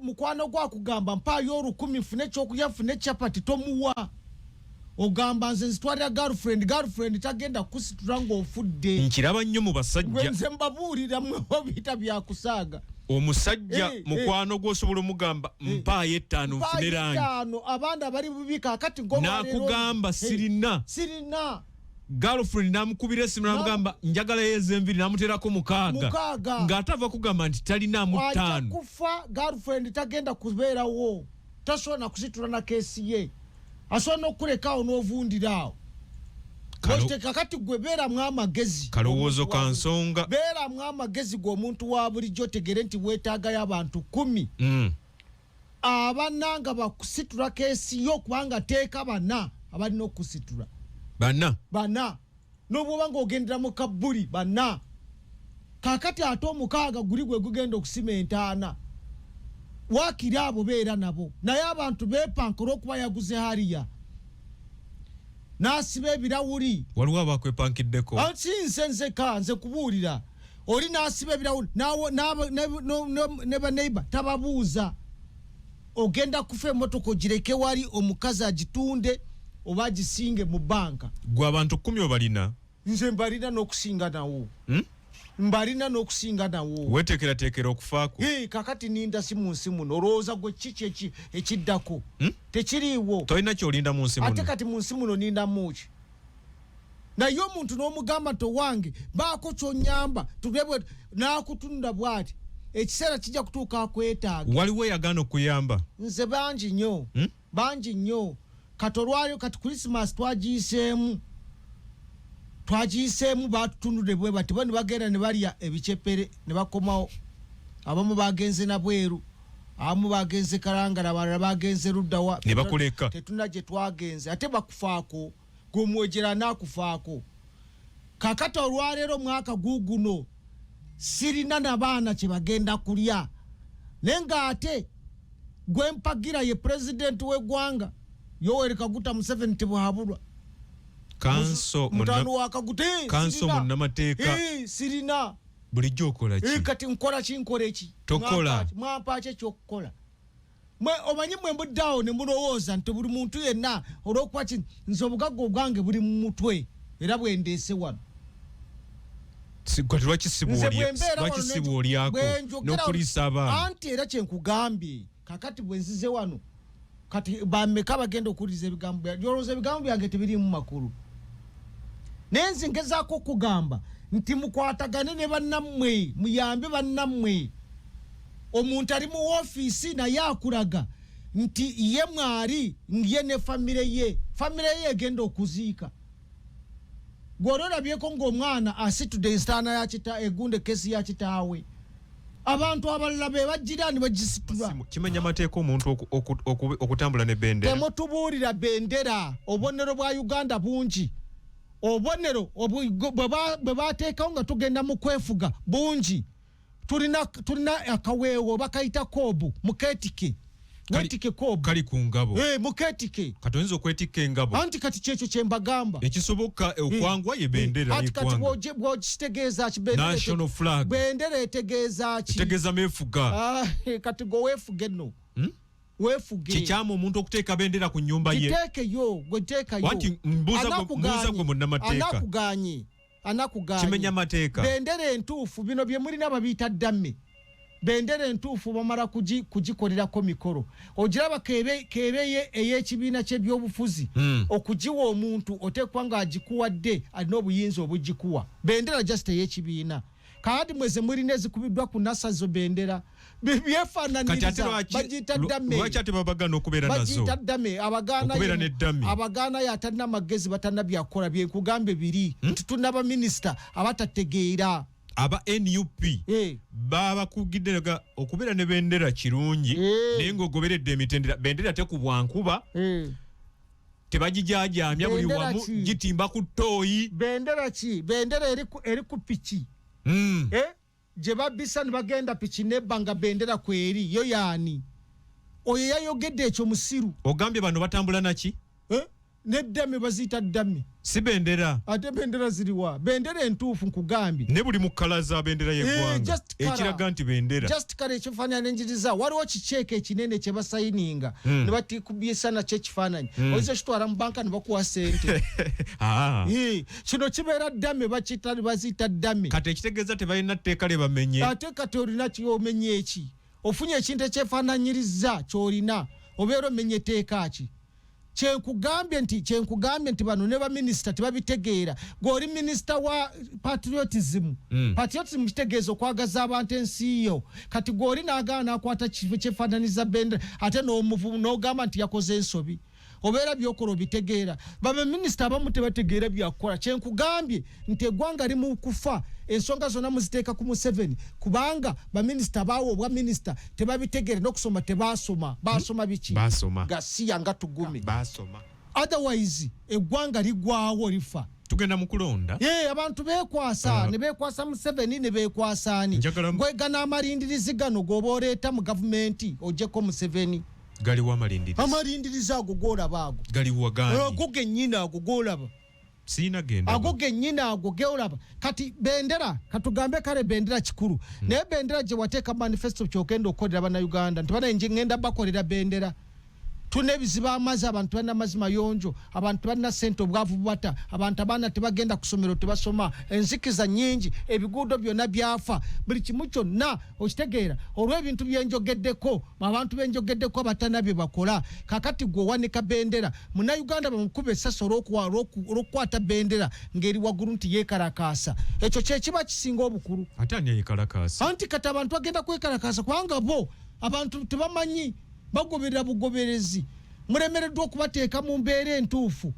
Mukwano gwakugamba mpaayo 1000 nfune ekyokulya, nfune chapati, tomuwa. Ogamba nze nzitwalira girlfriend. Girlfriend tagenda kusitula ng'ofudde. Nkiraba nnyo mu basajja. Nze mbabuulira, mwe obiyita byakusaaga. Omusajja mukwano gwosobola omugamba mpaayo 5 nfune rangi. 5, abaana bali bubi kakati. Nakugamba sirina. Sirina. Girlfriend namukubira esimu namugamba njagala yezenviri, namuterako 6. 6. Ng'ate ava kugamba nti talinaamu 5. Kufa, girlfriend tagenda kubeerawo, tasobola nakusitula na case ye, asobola n'okulekaawo n'ovundira awo. Kakati gwe beeramu amagezi. Kalowoozo ka nsonga. Beeramu amagezi gwe omuntu wa bulijjo, tegere nti weetaagayo abantu 10 abana nga bakusitula case yo, kubanga teeka bana abalina okusitula. Bana. Bana, n'obwoba ng'ogendera mu kabbuli, bana. Kakati ate 6 guli gwe gugenda okusima entaana. Waakiri abo beera nabo, naye abantu beepanka olw'okuba yaguze Harrier n'asiba ebirawuli. Waliwo abakwepankiddeko? Si nze nzeka, nze kubuulira. Oli n'asiba ebirawuli ne baneiba tababuuza. Ogenda kufa, emotoka ogireke wali omukazi agitunde oba agisinge mu banka. Gwe abantu 10 obalina? Nze mbalina n'okusinga nawo. Mbalina n'okusinga nawo. Weteekerateekera okufaako? Kakati ninda si mu nsi muno. Olowooza gwe kiki ekiddako? Tekiriiwo. Tolina kyolinda mu nsi muno? Ate kati mu nsi muno nindamuki? Naye omuntu n'omugamba nti owange baako kyonyamba tulebwe, n'akutunula bwati, ekiseera kijja kutuuka akwetaaga. Waliwo eyagaana okuyamba? Nze bangi nnyo. Bangi nnyo. Kati olwayo kati Christmas twagiyiseemu, batutunudde bwe bati bo ne bagenda ne balya ebicepere ne bakomawo. Abamu bagenze nabweru, abamu bagenze Kalangala, abalala bagenze luddawa. Ne bakuleka. Tetuna gye twagenze. Ate bakufaako gwomwejera nakufaako. Kakati olwaleero mwaka guguno sirina nabaana kyebagenda kulya, naye ng'ate gwempagira ye pulezidenti w'eggwanga Yoweri Kaguta Museveni Tibuhaburwa. Kanso. Mutano wa Kaguta. Kanso munnamateeka. Sirina. Bulijjo okola ki? Kati nkola ki? Nkola eki? Tokola. Mwampa ki ekyokukola? Mwe omanyi mwe mbuddeawo ne mulowooza nti buli muntu yenna olw'okuba ki nze obugagga obwange buli mu mutwe era bwendeese wano. Kati lwaki si bw'olyako n'okuliisa abaana? Anti era kyenkugambye, kakati bwe nzize wano kati bameka bagenda okuwuliriza ebigambo byange? Olowooza ebigambo byange tebiriimu makulu? Naye nze ngezaako okugamba nti mukwatagane ne bannammwe, muyambe bannammwe. Omuntu ali mu woofiisi naye akulaga nti ye mwali ye ne famire ye, famire ye egenda okuziika. Gwoli olabyeko ng'omwana asitudde ensitaana ya kita egunda case ya kitaawe, abantu abalala be bagira ne bagisitula. Kimenya mateeka omuntu okutambula ne bendera? Temutubuulira bendera. Obubonero bwa Uganda bungi, obubonero bwe bateekawo nga tugenda mu kwefuga bungi. Tulina akaweewo bakayita kobu, muketike, wetike kobu. Kali ku ngabo. Muketike. Kati oyinza okwetikka engabo? Anti kati kyekyo kyembagamba. Ekisoboka okwangwa ye bendera. Anti kati bwokitegeeza ki? National flag. Bendera etegeeza ki? Etegeeza meefuga. Ah, kati gwe weefuge nno. Weefuge. Kikyamu omuntu okuteeka bendera ku nyumba ye? Giteekeyo, gwe teekayo. Wanti mbuuza gwe munnamateeka. Anakuganye, anakuganye. Kimenya mateeka? Bendera entuufu, bino bye mulina babiyita dummy. Bendera entuufu bamala kugikolerako mikolo. Ogiraba keebeye ey'ekibiina ky'ebyobufuzi. Okugiwa omuntu oteekwa ng'agikuwadde alina obuyinza obugikuwa. Bendera just ey'ekibiina. Kaadi mweze mulina ezikubiddwa ku nasa, zo bendera byefaananiriza, bagiyita dummy. Lwaki ate babagana okubeera nazo? Bagiyita dummy. Okubeera ne dummy. Abagaana yo atalina magezi, batalina byakukola. Byenkugambye biri nti tulina baminisita abatategeera. Aba NUP babakugidde ga okubeera ne bendera kirungi, naye ng'ogoberedde emitendera. Bendera tekubwa nkuba, tebagijajamya buli Bendera wamu, ki? gitimba ku ttooyi. Bendera ki? Bendera eri ku piki. Gye babisa ne bagenda, piki nebba nga bendera kweri yo. Yaani oyo yayogedde ekyo musiru. Ogambye bano batambula naki? Eh? Ne dummy baziyita dummy. Si bendera. Ate bendera ziriwa? Bendera entuufu nkugambye. Ne buli mu kkala za bendera y'eggwanga. Just colour. Ekiraga nti bendera. Just kale ekifaananyi njiriza waliwo kiceeke ekinene kye basayininga ne batikubisa nakyo ekifaananyi. Oyinza okitwala mu banka ne bakuwa sente. Kino kibeera dummy, baziyita dummy. Kati ekitegeeza tebalina tteeka lye bamenye. Ate kati olina omenye eki? Ofunye ekintu ekyefaananyiriza ky'olina, obeera omenye etteeka ki? Kyenkugambye nti bano ne baminisita tebabitegeera. Gw'oli minisita wa patriotism. Patriotism kitegeeza okwagaza abantu ensi yo. Kati gw'oli n'agaana n'akwata kifo kyefaananyiriza bendera ate n'ogamba nti yakoze ensobi. Obeera by'okola obitegeera. Baminisita abamu tebategeera byakukola. Kyenkugambye nti eggwanga li mu kufa, ensonga zonna muziteeka ku Museveni, kubanga baminisita baawa obwa minisita tebabitegeera n'okusoma tebaasoma. Baasoma biki? Baasoma. Gasiya nga tugume. Baasoma. Otherwise eggwanga ligwawo lifa. Tugenda mu kulonda. Ye, abantu beekwasa, ne beekwasa Museveni, ne beekwasa ani? Gwegana amalindirizi gano g'oba oleeta mu gavumenti oggyeko Museveni. Galiwa amalindirizi? Amalindirizi ago g'olaba ago. Galiwa gani? Ago gennyini ago g'olaba. Sirina genda. Ago gennyini ago g'olaba. Kati bendera, katugambe kale bendera kikulu. Naye bendera gye wateeka manifesto ky'ogenda okukolera Bannayuganda nti banaye ngenda bakolera bendera. Tulina ebizibu amazzi, abantu balina amazzi mayonjo, abantu balina ssente, obwavu bubata, abantu abaana tebagenda ku ssomero, tebasoma, enzikiza nnyingi, ebiguudo byonna byafa, buli kimu kyonna okitegeera olw'ebintu byenjogeddeko, abantu benjogeddeko abatana bye bakola. Kakati gwe owanika bendera, Munnayuganda bamukuba essasi olw'okukwata bendera ng'eri waggulu nti yeekalakaasa. Ekyo kye kiba kisinga obukulu. Ate ani yeekalakaasa? Anti kati abantu bagenda kwekalakaasa kubanga bo abantu tebamanyi, bagoberera bugoberezi. Mulemereddwa okubateeka mu mbeera entuufu.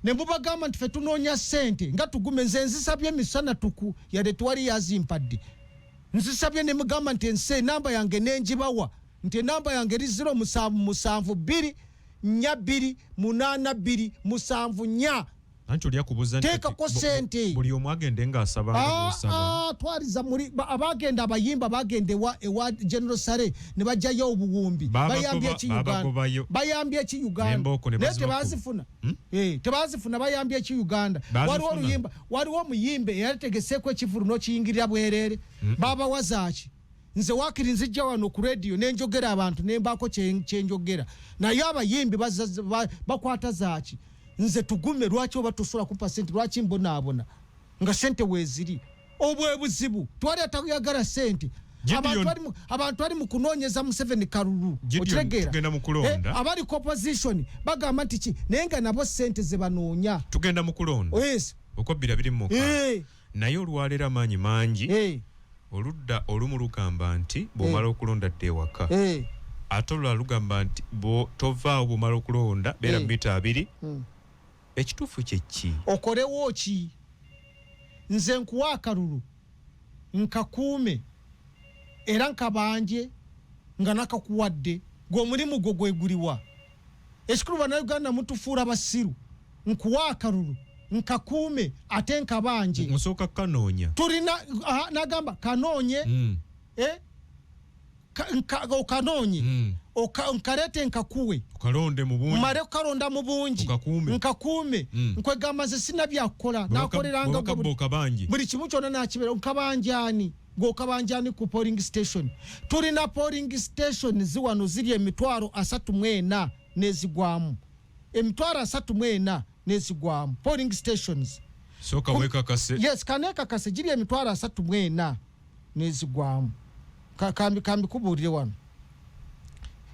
Ne mubagamba nti ffe tunoonya ssente nga tugume. Nze nzisabye emisana tuku, yadde tewali yazimpadde. Nzisabye ne mugamba nti ensi enamba yange nenjibawa, nti enamba yange eri zero musanvu musanvu bbiri nnya bbiri munaana bbiri musanvu nnya. Anti oli akubuuza nti Teekako ssente. buli omu agende ng'asaba nga bw'osaba. Twaliza muli, abagenda abayimba bagenda ewa General Saleh ne bajjayo obuwumbi. Bayambye ki Uganda? Babagobayo. Bayambye ki Uganda? N'embooko ne Naye bazibakuba. tebazifuna. Tebazifuna, bayambye ki Uganda? Bazifuna. Waliwo oluyimba, waliwo omuyimbe eyategeseeko ekivvulu n'okiyingirira bwereere. Babawa zaaki? Nze waakiri nzijja wano ku radio ne njogera abantu ne mbaako kye njogera. Naye abayimbi bakwata zaaki? Nze tugume, lwaki oba tosobola kumpa ssente, lwaki mbonaabona nga ssente weeziri? Obwe buzibu, twali atayagala ssente. Gideon. Abantu bali mu kunoonyeza Museveni kalulu. Gideon, Okitegeera? tugenda mu kulonda. Abali ku opposition bagamba nti ki, naye nga nabo ssente ze banoonya. Tugenda mu kulonda. Yes. Okwa bbiri abiri mu mukaaga. Naye olwaleero amaanyi mangi. Oludda olumu lugamba nti bw'omala okulonda dda ewaka. Ate olulala lugamba nti tovaawo bw'omala okulonda, beera mita abiri. Ekituufu kye ki? Okolewo ki? Nze nkuwa akalulu nkakuume era nkabanje nga nakakuwadde, gwe omulimu gwo gweguliwa. Ekikulu Bannayuganda mutufuula basiru. Nkuwa akalulu nkakuume ate nkabanje. Nsooka kanoonya. Tulina, aha, nagamba kanoonye. Okanoonye. Nkaleete nkakuwe. Okalonde mu bungi. Mmale kukalonda mu bungi. Okakuume. Nkakuume. Nkwegamba nze sina byakukola. Nakoleranga Bw'oka bw'okabanje. buli kimu kyonna nakibeera. Nkabanjaani? Gw'okabanjaani ku polling station? Tulina polling station ziwano ziri emitwalo asatu mu ena n'ezigwamu. Emitwalo asatu mu ena n'ezigwamu. Polling stations. Sooka weekakase. Yes, kaneekakase giri emitwalo asatu mu ena n'ezigwamu. Kambikubuulire wano.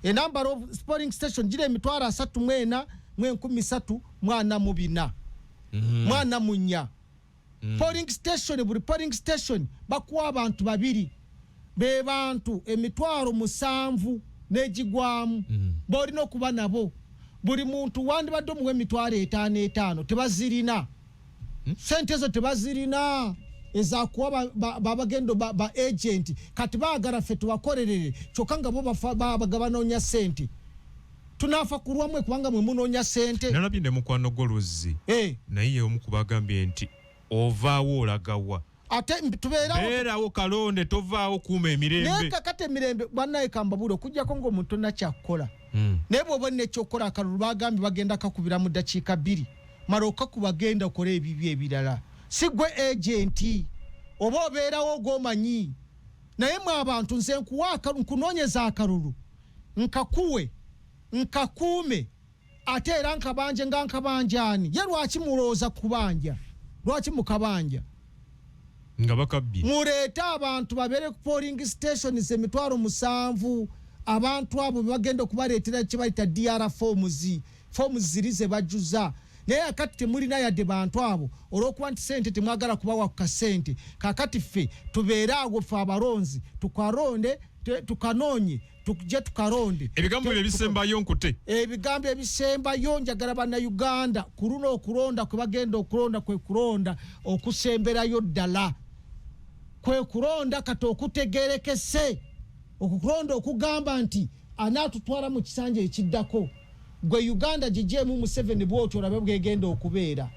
A number of polling station giri emitwalo asatu mu ena mu enkumi ssatu mu ana mu bina. Mu ana mu nnya. Polling station, buli polling station bakuwa abantu babiri. Be bantu emitwalo musanvu n'egigwamu. B'olina okuba nabo. Buli muntu wandibadde omuwa emitwalo etaano etaano, tebazirina. Ssente ezo tebazirina. Ezakuwa babagendo ba agent. Kati baagala ffe tubakolerere, kyokka nga bo babaga banoonya ssente. Tunaafa ku lwammwe kubanga mwe munoonya ssente. Nalabye ne mukwano gwo Luzzi. Naye ye omu ku bagambye nti ovaawo olagawa. Ate tubeerawo, Beerawo kalonde, tovaawo, kuuma emirembe. Naye kakati emirembe, bannaye, kambabuule, okugjako ng'omuntu tonna kyakukola. Naye bw'oba olina ekyokukola, akalulu bagambye bagenda kakubira mu ddakiika 2. Mala okakuba, genda okole ebibyo ebirala. Si gwe agent, oba obeerawo gwomanyi. Naye mwe abantu, nze nkuwa nkunoonyeza akalulu, nkakuwe, nkakuume, ate era nkabanje nga nkabanjaani? Ye lwaki mulowooza kubanja? Lwaki mukabanja? Nga bakabbye. Muleete abantu babeere ku polling stations 70,000. Abantu abo bebagenda okubaleetera kye bayita DR forms, forms ziri ze bajjuza. Naye akati temulina yadde bantu abo, olw'okuba nti sente temwagala kubawa ku kasente. Kakati ffe tubeere awo, ffe abalonzi tukalonde, tukanoonye, tujje tukalonde. Ebigambo byo ebisembayo, nkute. Ebigambo ebisembayo, njagala Bannayuganda ku luno okulonda kwe bagenda okulonda, kwe kulonda okusemberayo ddala, kwe kulonda kati okutegerekese, okukulonda okugamba nti anaatutwala mu kisanja ekiddako. Gwe Uganda gigyemu Museveni bwotyo, olabe bwegenda okubeera.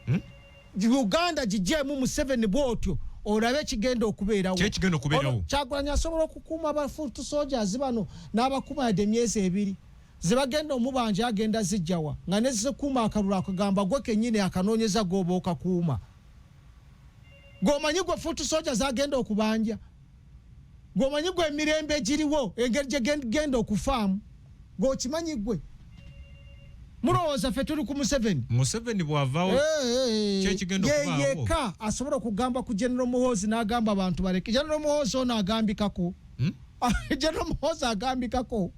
Uganda gigyemu Museveni bwotyo, olabe kigenda okubeerawo. Ki ekigenda okubeerawo? Kyagulanyi asobola okukuuma ba foot soldiers bano n'abakuuma yadde emyezi 2? Zebagenda omubanja agenda zijjawa nga nezikuuma akalulu akagamba gwe kenyini akanoonyeza gwoba okakuuma, gwomanyi gwe foot soldiers agenda okubanja, gwomanyi gwe emirembe egiriwo engeri gyegenda okufaamu, gwokimanyi gwe. Mulowooza ffe tuli ku Museveni? Museveni bw'avaawo, kyekigenda Ye okubaawo? Yeka asobola okugamba ku General Muhoozi n'agamba abantu baleke. General Muhoozi ono agambikako? General Muhoozi agambikako?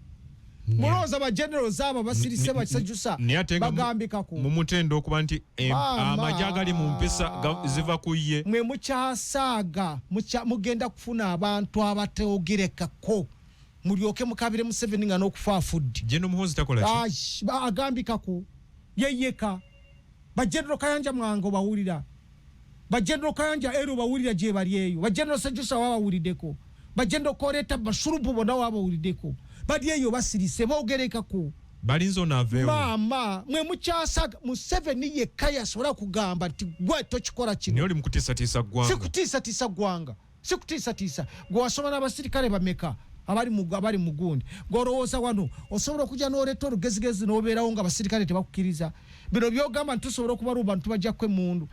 Mulowooza ba generals abo basirise basejusa Naye ate nga bagambikako? Mumutenda okuba nti Maama. amagye agali mu mpisa ziva ku ye. Mwe mukyasaaga, mugenda kufuna abantu abateogerekako, mulyoke mukabire Museveni nga n'okufa afudde. General Muhoozi takola ki? Agambikako yeyeka. Ba General Kayanja Mwanga obawulira? Ba General Kayanja era obawulira gye bali eyo? Ba General Sejusa wabawuliddeko? Ba General Koreta Bashurubu bonna wabawuliddeko? Bali eyo basirise, boogerekako? Balinze ono aveewo. Maama, mwe mukyasaga. Museveni yekka yasobola kugamba nti gwe tokikola kino. Naye oli mukutiisatiisa ggwanga. Sikutiisatiisa ggwanga, sikutiisatiisa. Gwe wasoma n'abasirikale bameka abali mu gundi? Gwolowooza wano osobola okujja n'oleeta olugezigezi n'obeerawo nga abasirikale tebakukkiriza? Bino byogamba nti tusobola okubalumba ntubajjako emmundu,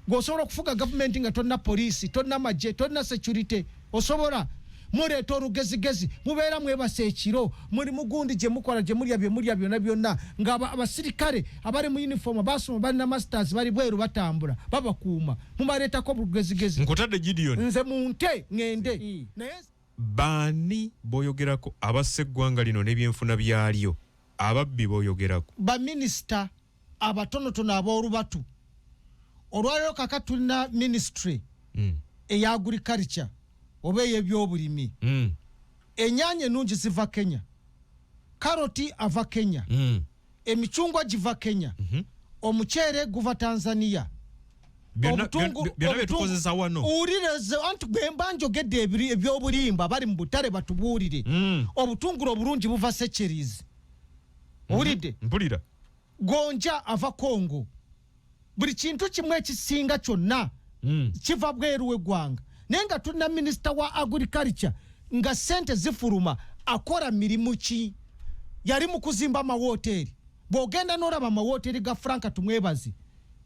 gweosobola okufuga gavumenti nga tolina poliisi, tolina magye, tolina security? Osobola? Muleeta olugezigezi, mubeera mwebasa ekiro, muli mugundi gye mukola, gye mulya bye mulya byonna byonna, nga abasirikale abali mu uniform basoma, balina masters, bali bweru batambula babakuuma, mubaleetako obugezigezi. Nkutadde, Gideon. Nze munte ŋŋende, naye Baani boyogerako abassa eggwanga lino n'ebyenfuna byalyo, ababbi boyogerako? Baminisita abatonotono ab'olubatu. Olwaleero kaka tulina ministry eya agriculture oba ey'ebyobulimi. Enyaanya ennungi ziva Kenya, karoti ava Kenya, emicungwa giva Kenya, omuceere guva Tanzania. Byonna byetukozesa wano. Wulirize, anti bwe mba njogedde ebyobulimba, bali mu butale batubuulire. Obutungulu obulungi buva Seychelles, owulidde? Mpulira. Gonja ava Congo. Buli kintu kimu ekisinga kyonna kiva bweru w'eggwanga, naye nga tulina minisita wa agriculture nga sente zifuluma akola mirimu ki? Yali mu kuzimba amawoteeri. Bw'ogenda n'olaba amawoteeri ga Frank Tumwebaze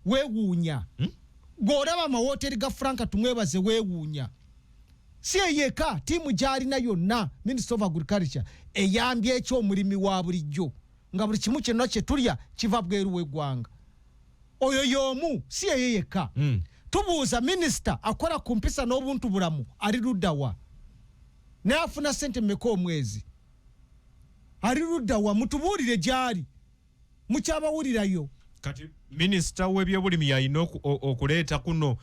weewuunya. Bw'olaba amawoteeri ga Frank Tumwebaze weewuunya. Si eyeka, ttiimu gy'alina yonna, minister of agriculture eyambye ekyo omulimi wa bulijjo, nga buli kimu kyonna kye tulya kiva bweru w'eggwanga? Oyo y'omu, si yeye yekka. Tubuuza, minisita akola ku mpisa n'obuntu bulamu ali luddawa? Naye afuna sente mmeka omwezi? Ali luddawa? Mutubuulire gy'ali, mukyabawulirayo. Kati minisita w'ebyobulimi yalina okuleeta kuno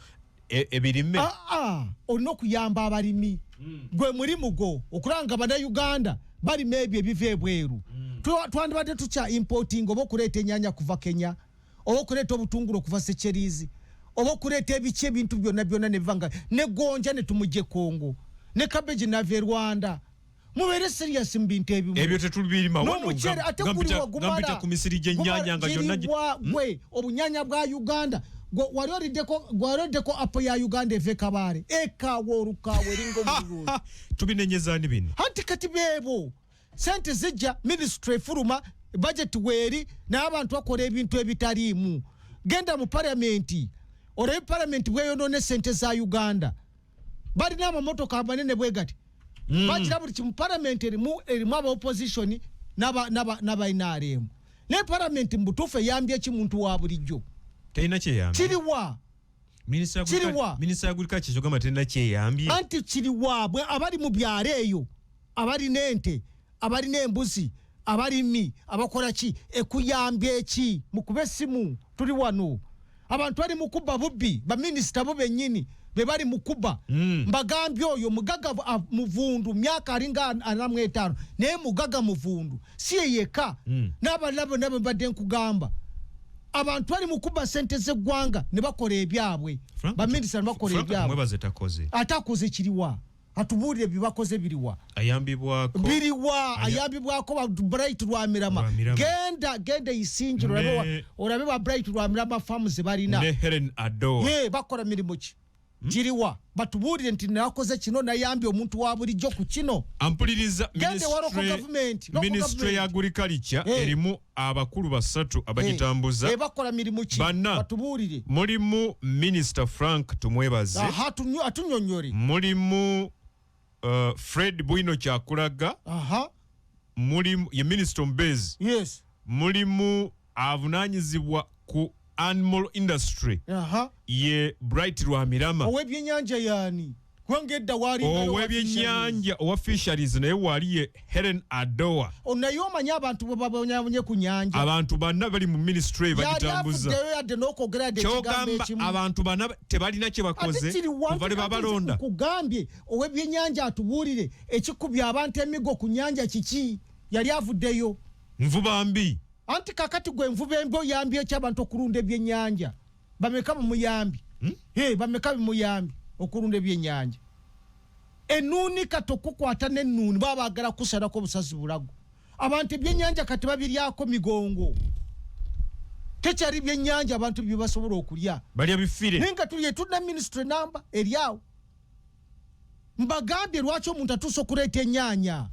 ebirime? Aa, olina okuyamba abalimi. Gwe mulimu gwo okulaba nga Bannayuganda balima ebyo ebiva ebweru. Twandibadde tukya importing oba okuleeta enyanya kuva Kenya, oba okuleeta obutungulu okuva Seychelles, oba okuleeta ebiki, ebintu byonna byonna nebiva nga ne gonja ne tumugye Kongo, ne cabbage nava e Rwanda. Mubeere serious mu bintu ebimu. Ebyo tetubirima wano. N'omuceere ate guliwa? Gumala gumala ku misiri gy'ennyaanya nga gyonna giriwa gwe obunyanya bwa Uganda? Wali oliddeko apple ya Uganda eva Kabaale, ekaawa olukaawa eringa omululu. Tubinenyeza ani bino? Anti kati beebo sente zijja, ministry efuluma, budget weeri, naye abantu bakola ebintu ebitaliimu. Genda mu palamenti olabe palamenti bweyonoona sente za Uganda. Balina amamotoka amanene bwe gati. Bagira buli kimu. Palamenti erimu aba opposition n'aba NRM, naye palamenti mu butuufu eyambye ki muntu wa bulijjo? Terina kyeyambye. Kiriwa? Kiriwa? Minisita agriculture kyogamba terina kyeyambye? Anti kiriwa bwe abali mu byalo eyo, abalina ente, abalina embuzi, abalimi, abakola ki, ekuyambye ki? Mukube essimu, tuli wano. Abantu bali mu kubba bubbi, baminisita bo bennyini be bali mu kubba. Mbagambye oyo mugaga muvundu, myaka alinga 45, naye mugaga muvundu. Si ye yekka, n'abalala bonna bwe mbadde nkugamba. Abantu bali mu kubba sente z'eggwanga ne bakola ebyabwe, baminisita ne bakola Frank ebyabwe. Tumwebaze takoze? Ate akoze kiriwa? Atubuulire bye bakoze biriwa? Ayambibwako. Biriwa? Ayambibwako ba Bright Rwamirama. Rwamirama. Genda Isinjiro, olabe ba Bright Rwamirama famu ze balina. Ne Helen Adoa. Ye bakola mirimu ki? Giriwa? Batubuulire nti nakoze kino, nayambye omuntu wa bulijjo ku kino. Ampuliriza, Genda ewa local government, local ministry government. ya agriculture erimu abakulu basatu abagitambuza. Bakola mirimu ki? Banna. Batubuulire. Mulimu Minisita Frank Tumwebaze, Aha, atunyonyole. mulimu Fred Bwino Kyakulaga, mulimu ye minisita omubeezi, mulimu avunaanyizibwa ku animal industry, ye Bright Rwamirama. Ow'ebyennyanja yaani? Kubanga edda walingayo Ow'ebyennyanja, owa fisheries, naye waali ye Helen Adoa. Naye omanyi abantu bwe babonyabonye ku nyanja. Abantu banna bali mu ministry Yali bagitambuza. avuddeyo yadde n'okwogera yadde ekigambo Kyogamba ekimu? abantu bana tebalina kye bakoze Ate kiriwa? kuva lwe babalonda? Kugambye ow'ebyennyanja atubuulire ekikubya abantu emigo ku nyanja kiki. Yali avuddeyo? Nvuba mbi. Anti kakati gwe envuba embi oyambye eki abantu okulunda ebyennyanja? Bameka bemuyambi? Hey, bameka bemuyambi okulunda ebyennyanja? Enuuni kati okukwata n'ennuuni baba baagala kusalako obusazi bulago. Abantu ebyennyanja kati babiryako migongo, tekyali byennyanja abantu bye basobola okulya. Balya bifire. Naye nga tuli tulina ministry namba eri awo. Mbagambye lwaki omuntu atuuse okuleeta ennyaanya.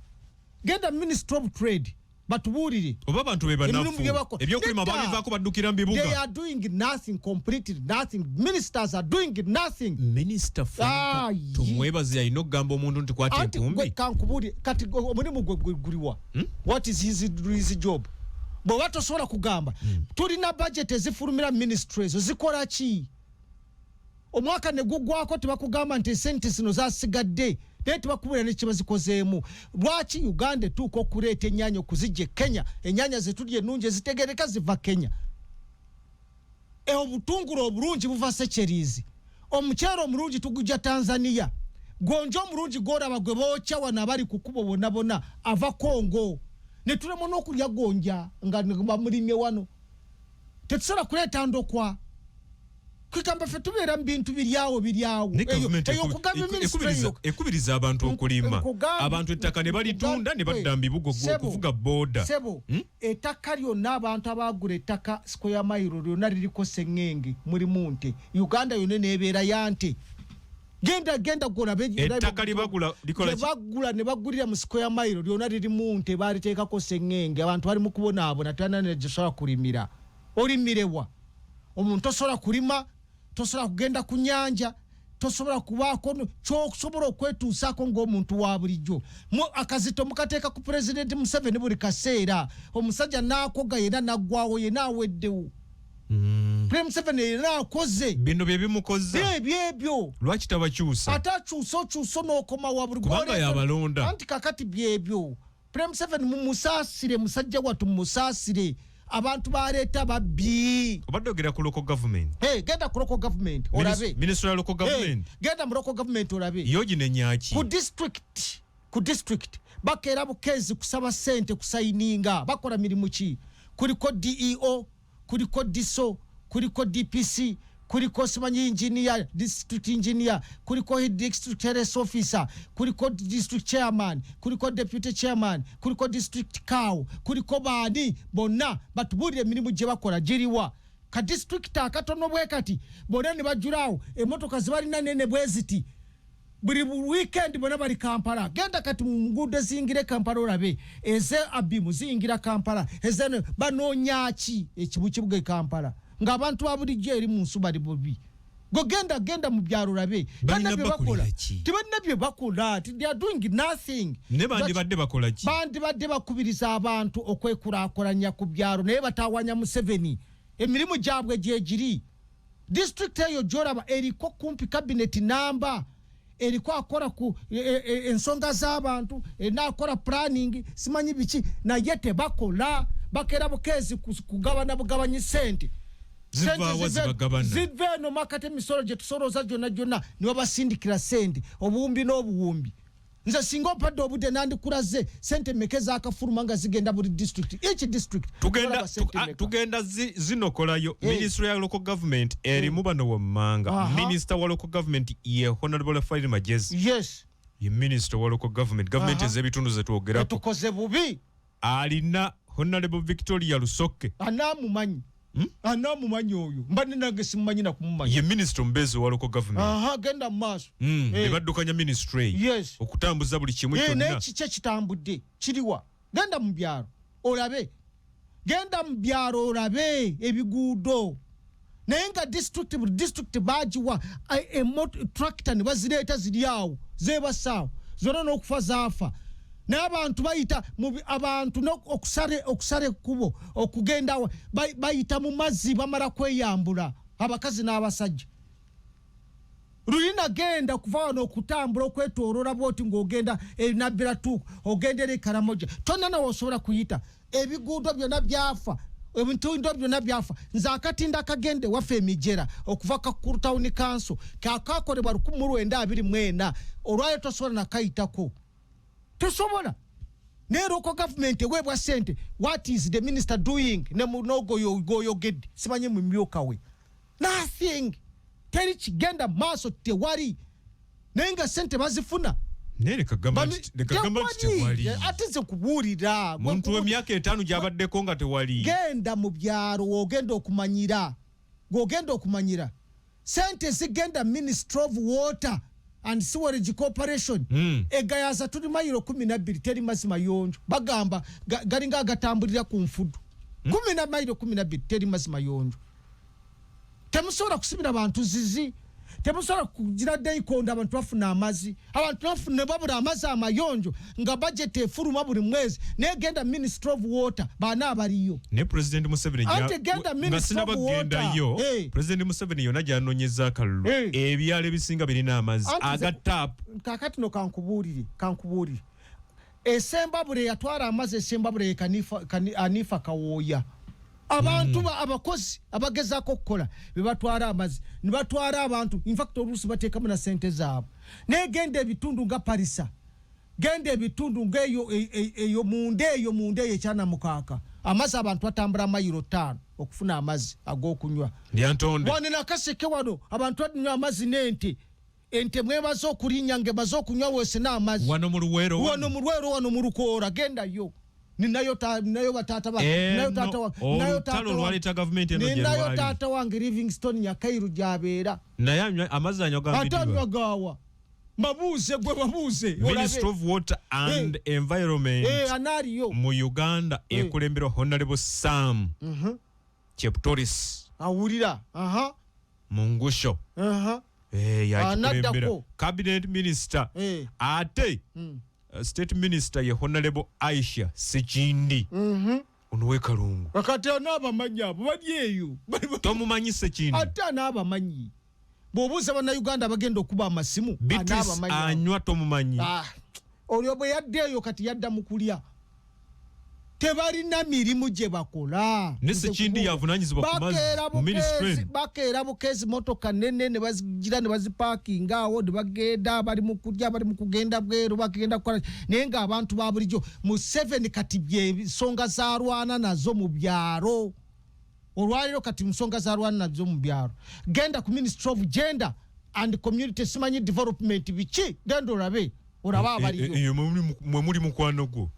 Genda Ministry of Trade batubuulire Oba abantu be emirimu banafu, gye bakola. ebyokulima Nedda. babivaako, baddukira mu They bibuga. are doing nothing, completely nothing. Ministers are doing nothing. Minisita Ah, Frank Tumwebaze yalina okugamba omuntu nti kwata Anti gwe enkumbi. kankubuulire kati omulimu gwe guliwa? What is his job? Bw'oba tosobola kugamba tulina budget ezifulumira ministry, ezo zikola ki? Omwaka ne guggwako tebakugamba nti esente zino zasigadde, naye tebakubulira ne kyebazikozeemu. Lwaki Uganda etuuka okuleeta ennyaanya okuzijja e Kenya? Ennyaanya zetulya ennungi ezitegereka ziva Kenya. Obutungulu obulungi buva Seychelles, omuceere omulungi tugujja Tanzania, gonja omulungi gwolaba gwe bookya wano abali ku kkubo bonna bonna ava Kongo, ne tulema n'okulya gonja nga bamulimye wano. Tetusobola kuleeta ndokwa. Kwegamba ffe tubeera mu bintu biryawo biryawo. Ne gavumenti Eyo okugamba ministry eyo ekubiriza abantu okulima. Nkugambye Abantu ettaka ne balitunda ne badda mu bibuga Sebo, okuvuga booda. Sebo, ettaka lyonna abantu abagula ettaka square mile lyonna liriko seŋŋenge, mulimu nte. Uganda yonna neebeera ya nte. Genda, genda golabe. Ettaka lyebagula likola ki? Bagula ne bagulira mu square mile lyonna lirimu nte, baliteekako seŋŋenge. Abantu bali mu kubonaabona, talina negisobola kulimira. Olimirewa? Omuntu tosobola kulima, tosobola kugenda ku nyanja, tosobola kubaako kyosobola okwetuusaako ng'omuntu wa bulijjo. Akazito mukateeka ku Pulezidenti Museveni buli kaseera. Omusajja n'akoga yena naggwawo, yena aweddewo. Pulezidenti Museveni yena akoze. Bino bye bimukoza. Ebyo ebyo. Lwaki tabakyusa? Ate akyusa, okyusa n'okoma wa buli Kubanga yabalonda. Anti kakati byebyo. Pulezidenti Museveni mumusaasire, musajja wattu mumusaasire. Abantu baleeta babbi. Obadde ogera ku local government. Hey, genda ku local government olabe. Ministry ya local government. Hey, genda mu local government olabe. Yo ginenyaki? Ku district bakeera bukeezi kusaba sente, kusayininga. Bakola mirimu ki? Kuliko DEO, kuliko DISO, kuliko DPC, kuliko simanyi engineer, district engineer, kuliko district health officer, kuliko district chairman, kuliko deputy chairman, kuliko district cow, kuliko baani bonna. Batubuulire emirimu gye bakola giriwa? Ka district akatono bwe kati bonna ne bajjulaawo, emmotoka zebalina nene bwe ziti, buli weekend bonna bali Kampala. Genda kati mu nguudo eziyingira e Kampala olabe eze Abimu ziyingira Kampala, ezene banoonya ki ekibukibuga e Kampala ng'abantu ba bulijjo eri mu nsu bali bubi. Go genda, genda mu byalo olabe. Balina Balina bye bakola. Bakolera ki? Tebalina bye bakola. They are doing nothing. Ne bandibadde bakola ki? Bandibadde bakubiriza abantu okwekulaakulanya ku byalo, naye batawanya Museveni. Emirimu gyabwe gyegiri. District eyo gyolaba eriko kumpi cabinet namba, eriko akola ku ensonga z'abantu, nakola planning, simanyi biki, naye tebakola. Bakeera bukeezi kugabana bugabanyi sente. Zivaawa Sente zibagabana. Ziva eno makati, emisolo gye tusolooza gyonna gyonna ne babasindikira sente obuwumbi n'obuwumbi. Nze singa ompadde obudde nandikulaze sente meka ezakafuluma nga zigenda buli district, each district. Tugenda Olaba sente meka. Tugenda zinokolayo. Ministry ya local government erimu bano wammanga. Minister wa local government ye Honorable Rafael Magezi. Ye minister wa local government, government ez'ebitundu zetwogerako. Etukoze bubi. Alina Honorable Victoria Lusoke. Anaamumanyi? Anaamumanyi oyo? Mbadde nange simumanyi nakumumanya. Ye minister omubeezi wa local government. Aha, genda mu maaso. Ne baddukanya ministry eyo okutambuza buli kimu Naye kyonna. kiki ekitambudde kiriwa? Genda mu byalo olabe, genda mu byalo olabe ebiguudo, naye nga district, buli district bagiwa tractor ne bazireeta, ziri awo zebasaawo zonna n'okufa zaafa. Naye abantu bayita abantu okusala ekkubo okugenda bayita mu mazzi, bamala kweyambula, abakazi n'abasajja. Luli nagenda kuva wano okutambula okwetolola bwoti ng'ogenda enabbira tuuku, ogenda eri Karamoja, tonna nawe osobola kuyita. Ebiguudo byonna byafa, ebintundo byonna byafa. Nze akatinda akagenda ewaffe emijera okuva Kakuru Town Council kakakolebwa 1924, olwayo tosobola nakayitako, tosobola. Naye local government eweebwa sente. What is the minister doing? Nogoyoyogedde simanyi mumyuka we, nothing, teri kigenda maaso, tewali, naye nga sente bazifuna. Naye leka gamba nti tewali. Ate nze nkubuulira. Muntu w'emyaka 5 gy'abaddeko nga tewali. Genda mu byalo wogenda okumanyira, gwogenda okumanyira sente zigenda. Ministry of Water and Sewerage Corporation, egayaza tuli mayiro 12 teri mazzi mayonjo. Bagamba galinga agatambulira ku nfudu. Kumi na mayiro 12 teri mazzi mayonjo. Temusobola kusibira bantu zizi, temusobola kugira deikonda abantu bafuna amazzi, abantu bafuna babula amazzi amayonjo nga budget efuluma buli mwezi. Naye genda Ministry of Water, baana abaliyo. Ne President Museveni Ante genda nga Ministry of Water. sinabagendayo, President Museveni yonna gy'anoonyeza akalulu, ebyalo ebisinga birina amazzi Anti aga tap. Kakati no kankubuulire, kankubuulire, esembabule yatwala amazzi, esembabule ye Anifa Kawooya. Abantu abakozi abagezaako okukola bebatwala amazzi, ne batwala abantu, infact oluusi bateekamu na sente zaabwe. Naye genda ebitundu nga Parisa, genda ebitundu ngaeyo eyo munda, eyo munda eyo ekyanamukaaka, amazzi abantu batambula mayiro 5 okufuna amazzi ag'okunywa. Lyantonde. Wano nakaseke wano abantu banywa amazzi n'ente, ente mwebaze okulinnya ng'emaze okunywa wese n'amazzi. Wano mu Luweero? Wano mu Lwero, wano mu Lukoora, gendayo. Ninayo ninayo bataata ba ninayo taata wa ninayo olutalo taata wange. Olwaleeta gavumenti eno gye Ninayo lwali. taata wange Livingstone Nyakairu gy'abeera. Naye anywa amazzi, anywa Ate anywa gambiddwa. gaawa? Babuuze, gwe babuuze olabe. Ministry of Water and Environment Anaaliyo mu Uganda ekulemberwa Honorable Sam Cheptoris Awulira, aha. Mungusho. Yagikulembera. Anaddako. Cabinet minister. Ate state minister ye Honorable Aisha Sekindi, ono w'ekalungu. Kakati anaabamanyi abo bali eyo. Tomumanyi Sekindi? Ate anaabamanyi, bw'obuuza Bannayuganda abagenda okuba amasimu, Beatrice anaabamanyi abo. Anywa tomumanyi? Ah, olwo bwe yadda eyo kati yadda mu kulya, tebalina mirimu gye bakola. Ne Nze Sekindi kubuuza. yavunaanyizibwa ku mazzi Bakeera mu ministry bukeezi eno. Bakeera bukeezi, motoka nene ne bazigira ne bazipaakinga awo ne bagenda, bali mu kulya, bali mu kugenda bweru, bagenda kukola, naye ng'abantu ba bulijjo Museveni kati byensonga z'alwana nazo mu byalo olwaliro, kati nsonga z'alwana nazo mu byalo. Genda ku Ministry of Gender and Community simanyi Development biki, genda olabe. Olaba abaliyo. Eyo mwe muli mukwano gwo.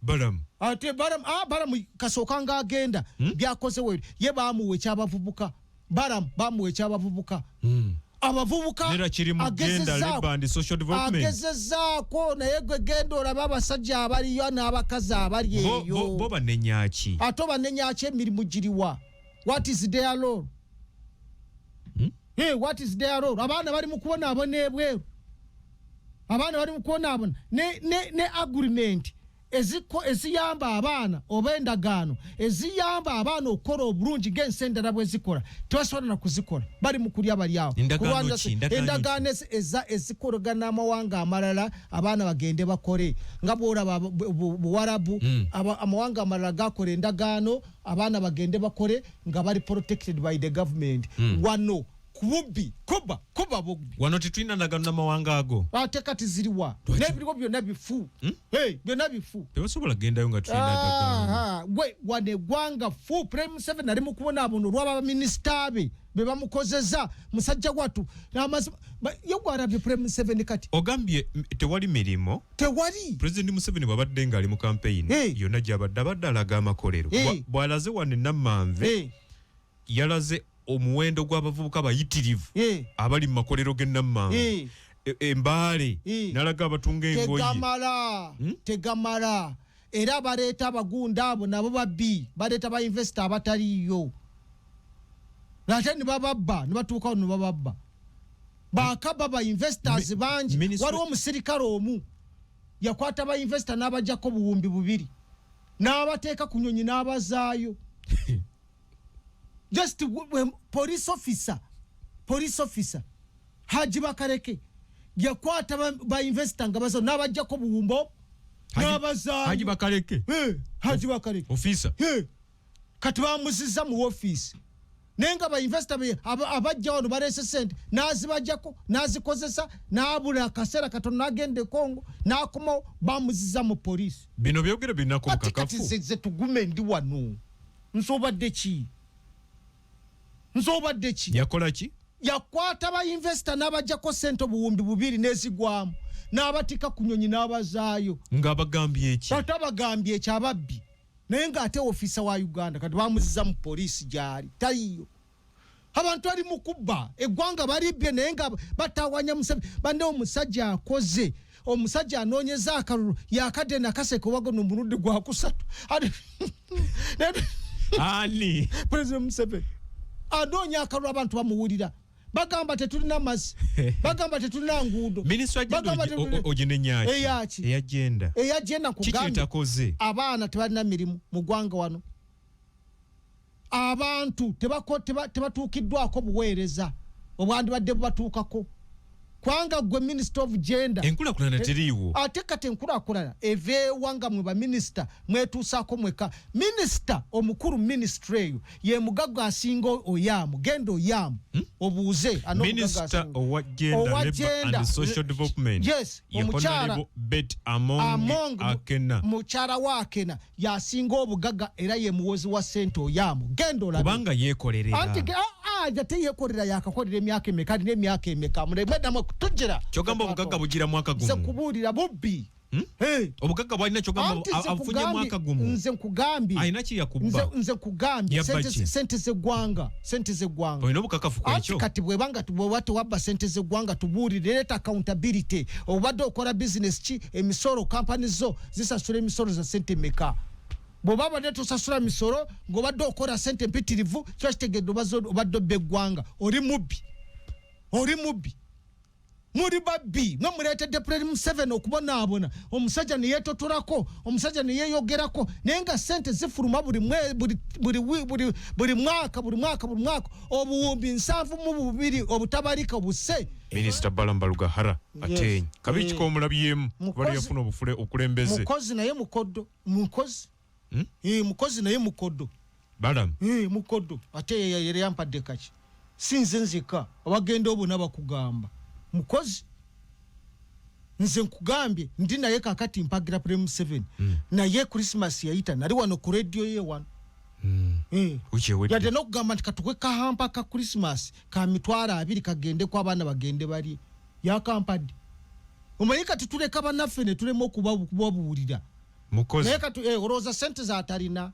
Balamu. Ate Balamu, Balamu kasooka ng'agenda byakoze we ye bamuwa ekyabavubuka. Balamu bamuwa ekyabavubuka. Abavubuka Nera kiri mu gender, labor and social development. Agezezaako, naye gwe genda olaba abasajja abaliyo n'abakazi abali eyo. Bo banenya ki? Ate banenya ki? Emirimu giriwa? What is their role? Hey, what is their role? Abaana bali mu kubonaabona ebweru. Abaana bali mu kubonaabona. Ne agreement eziyamba abaana oba endagaano eziyamba abaana okukola obulungi ng'ensi endala bwe zikola, tebasobola na kuzikola, bali mu kulya bali awo. Endagaano Kulwanyisa ki? Endagaano ki? Endagaano ezikolagana n'amawanga amalala, abaana bagende bakole nga bw'olaba Buwarabu, amawanga amalala gakola endagaano, abaana bagende bakole nga bali protected by the government. Wano kububbi, kuba bubbi. Wano tetulina ndagaano n'amawanga ago. Ate kati ziriwa? Lwaki? N'ebiriwo byonna bifu. Hey, byonna bifu. Tebasobola kugendayo nga tulina ndagaano. Gwe wano eggwanga fu. President Museveni ali mu kubonaabona olw'aba baminisita be be bamukozeza, musajja wattu. N'amazima, ye gwarabye President Museveni kati. Ogambye tewali mirimu. Tewali. President Museveni bw'abadde ng'ali mu campaign yonna gy'abadde, abadde alaga amakolero. Bw'alaze wano e Nammanve, yalaze omuwendo gw'abavubuka bayitirivu abali mu makolero g'e Nammanve. Embaale, n'alaga abatunga engoye. Tegamala. Tegamala. Era baleeta abagunda abo nabo babbi, baleeta ba investor abataliiyo. Ate ne bababba, ne batuukawo ne bababba. Baakabba ba investors bangi. Waliwo omusirikale omu yakwata ba investor n'abaggyako 2000, n'abateeka ku nnyonyi n'abazaayo. Just police officer, police officer Haji Bakareke yakwata ba investor nga bazo n'abaggyako buwumbo n'abazaayo. Haji Bakareke. Haji Bakareke. Officer. Kati bamuziza mu office. Naye nga ba investor abajja wano baleese ssente, n'azibajjako, n'azikozesa, n'abula akaseera katono n'agenda e Congo, n'akomawo, bamuziza mu poliisi. Bino byogere birinako Ati bukakafu. kati nze tugume ndi wano. Nsobadde ki? Nsobadde ki? Yakola ki? Yakwata ba investor n'abajjako ssente 2000 n'ezigwamu, n'abatika ku nnyonyi n'abazaayo. Ng'abagambye ki? Ate abagambye ekyo ababbi. Naye ng'ate ofiisa wa Uganda kati bamuziza mu poliisi gy'ali, taliiyo. Abantu bali mu kubba, eggwanga balibbye naye nga batawaanya Museveni. Banne omusajja akoze, omusajja anoonyeza akalulu, yakadde nakaseke oba guno omulundi gwa kusatu. Ani? President Museveni anoonya akalulu, abantu bamuwulira. Bagamba tetulina mazzi, bagamba tetulina nguudo. Minisitule ya gender Bagamba tetulina oginenyaki? Eyaki? Eya gender. Eya gender Kiki nkugambye. etakoze? Abaana tebalina mirimu mu ggwanga wano. Abantu tebatuukiddwako buweereza obwandibadde bubatuukako. Kubanga gwe Minister of Gender. Enkulaakulana teriiwo. Ate kati enkulaakulana eveewa nga mwe baminisita mwetuusaako mwekka. Minisita omukulu ministry eyo ye mugagga asinga Oyaamu. Genda Oyaamu obuuze ani omugagga Minisita asinga. owa Gender, Owa Labor Gender. and Social Development. Yes, Ye omukyala Honorable Betty Among Among Akena. Mukyala wa Akena y'asinga obugagga era ye muwozi wa ssente Oyaamu. Genda olabe. Kubanga yeekolerera. Anti ate yeekolera, yakakolera emyaka emeka, alina emyaka emeka. Muleme namwe kutujjira. Kyogamba obugagga bugira mwaka Nze gumu. kubuulira bubbi. Hey. Obugagga bw'alina kyogamba Anti nze abufunye nkugambye, mwaka gumu. Nze nkugambye. Alina kye yakubba. Nze nkugambye, Yabba ki? sente z'eggwanga, sente z'eggwanga. Olina obukakafu ku Anti ekyo? kati bw'eba bw'oba tewabba sente z'eggwanga, tubuulire, leeta accountability. Obadde okola business ki? Emisolo, kampani zo zisasula emisolo za sente meka? Bw'oba obadde tosasula misolo ng'obadde okola sente mpitirivu, kiba kitegedde obadde obba eggwanga. Oli mubbi, oli mubbi, muli babbi. Mwe muleetedde President Museveni okubonaabona. Omusajja ne yeetotolako, omusajja ne yeeyogerako, naye nga sente zifuluma buli mwaka, buli mwaka, buli mwaka, 72,000 obutabalika obuse. Minisita Balaam Barugahara Ateenyi. Kabi kiki omulabyemu? Bali yafuna obufule okulembeze. Mukozi naye mukoddo, mukozi. Mukozi naye mukoddo. Balaam. Mukoddo. Ate ye yampadde kaki? Si nze nzeka, abagenda obona bakugamba. Mukozi. Nze nkugambye ndi naye kakati mpagira President Museveni. Naye Christmas yayita nali wano ku radio ye wano. Ukyewedde. Yadde n'okugamba nti katukwe kahampa ka Christmas ka 20,000 kagende ku abaana bagende balye. Yakampadde. Omanyi kati tuleka bannaffe ne tulema okubabuulira. Naye kati olowooza sente z'atalina.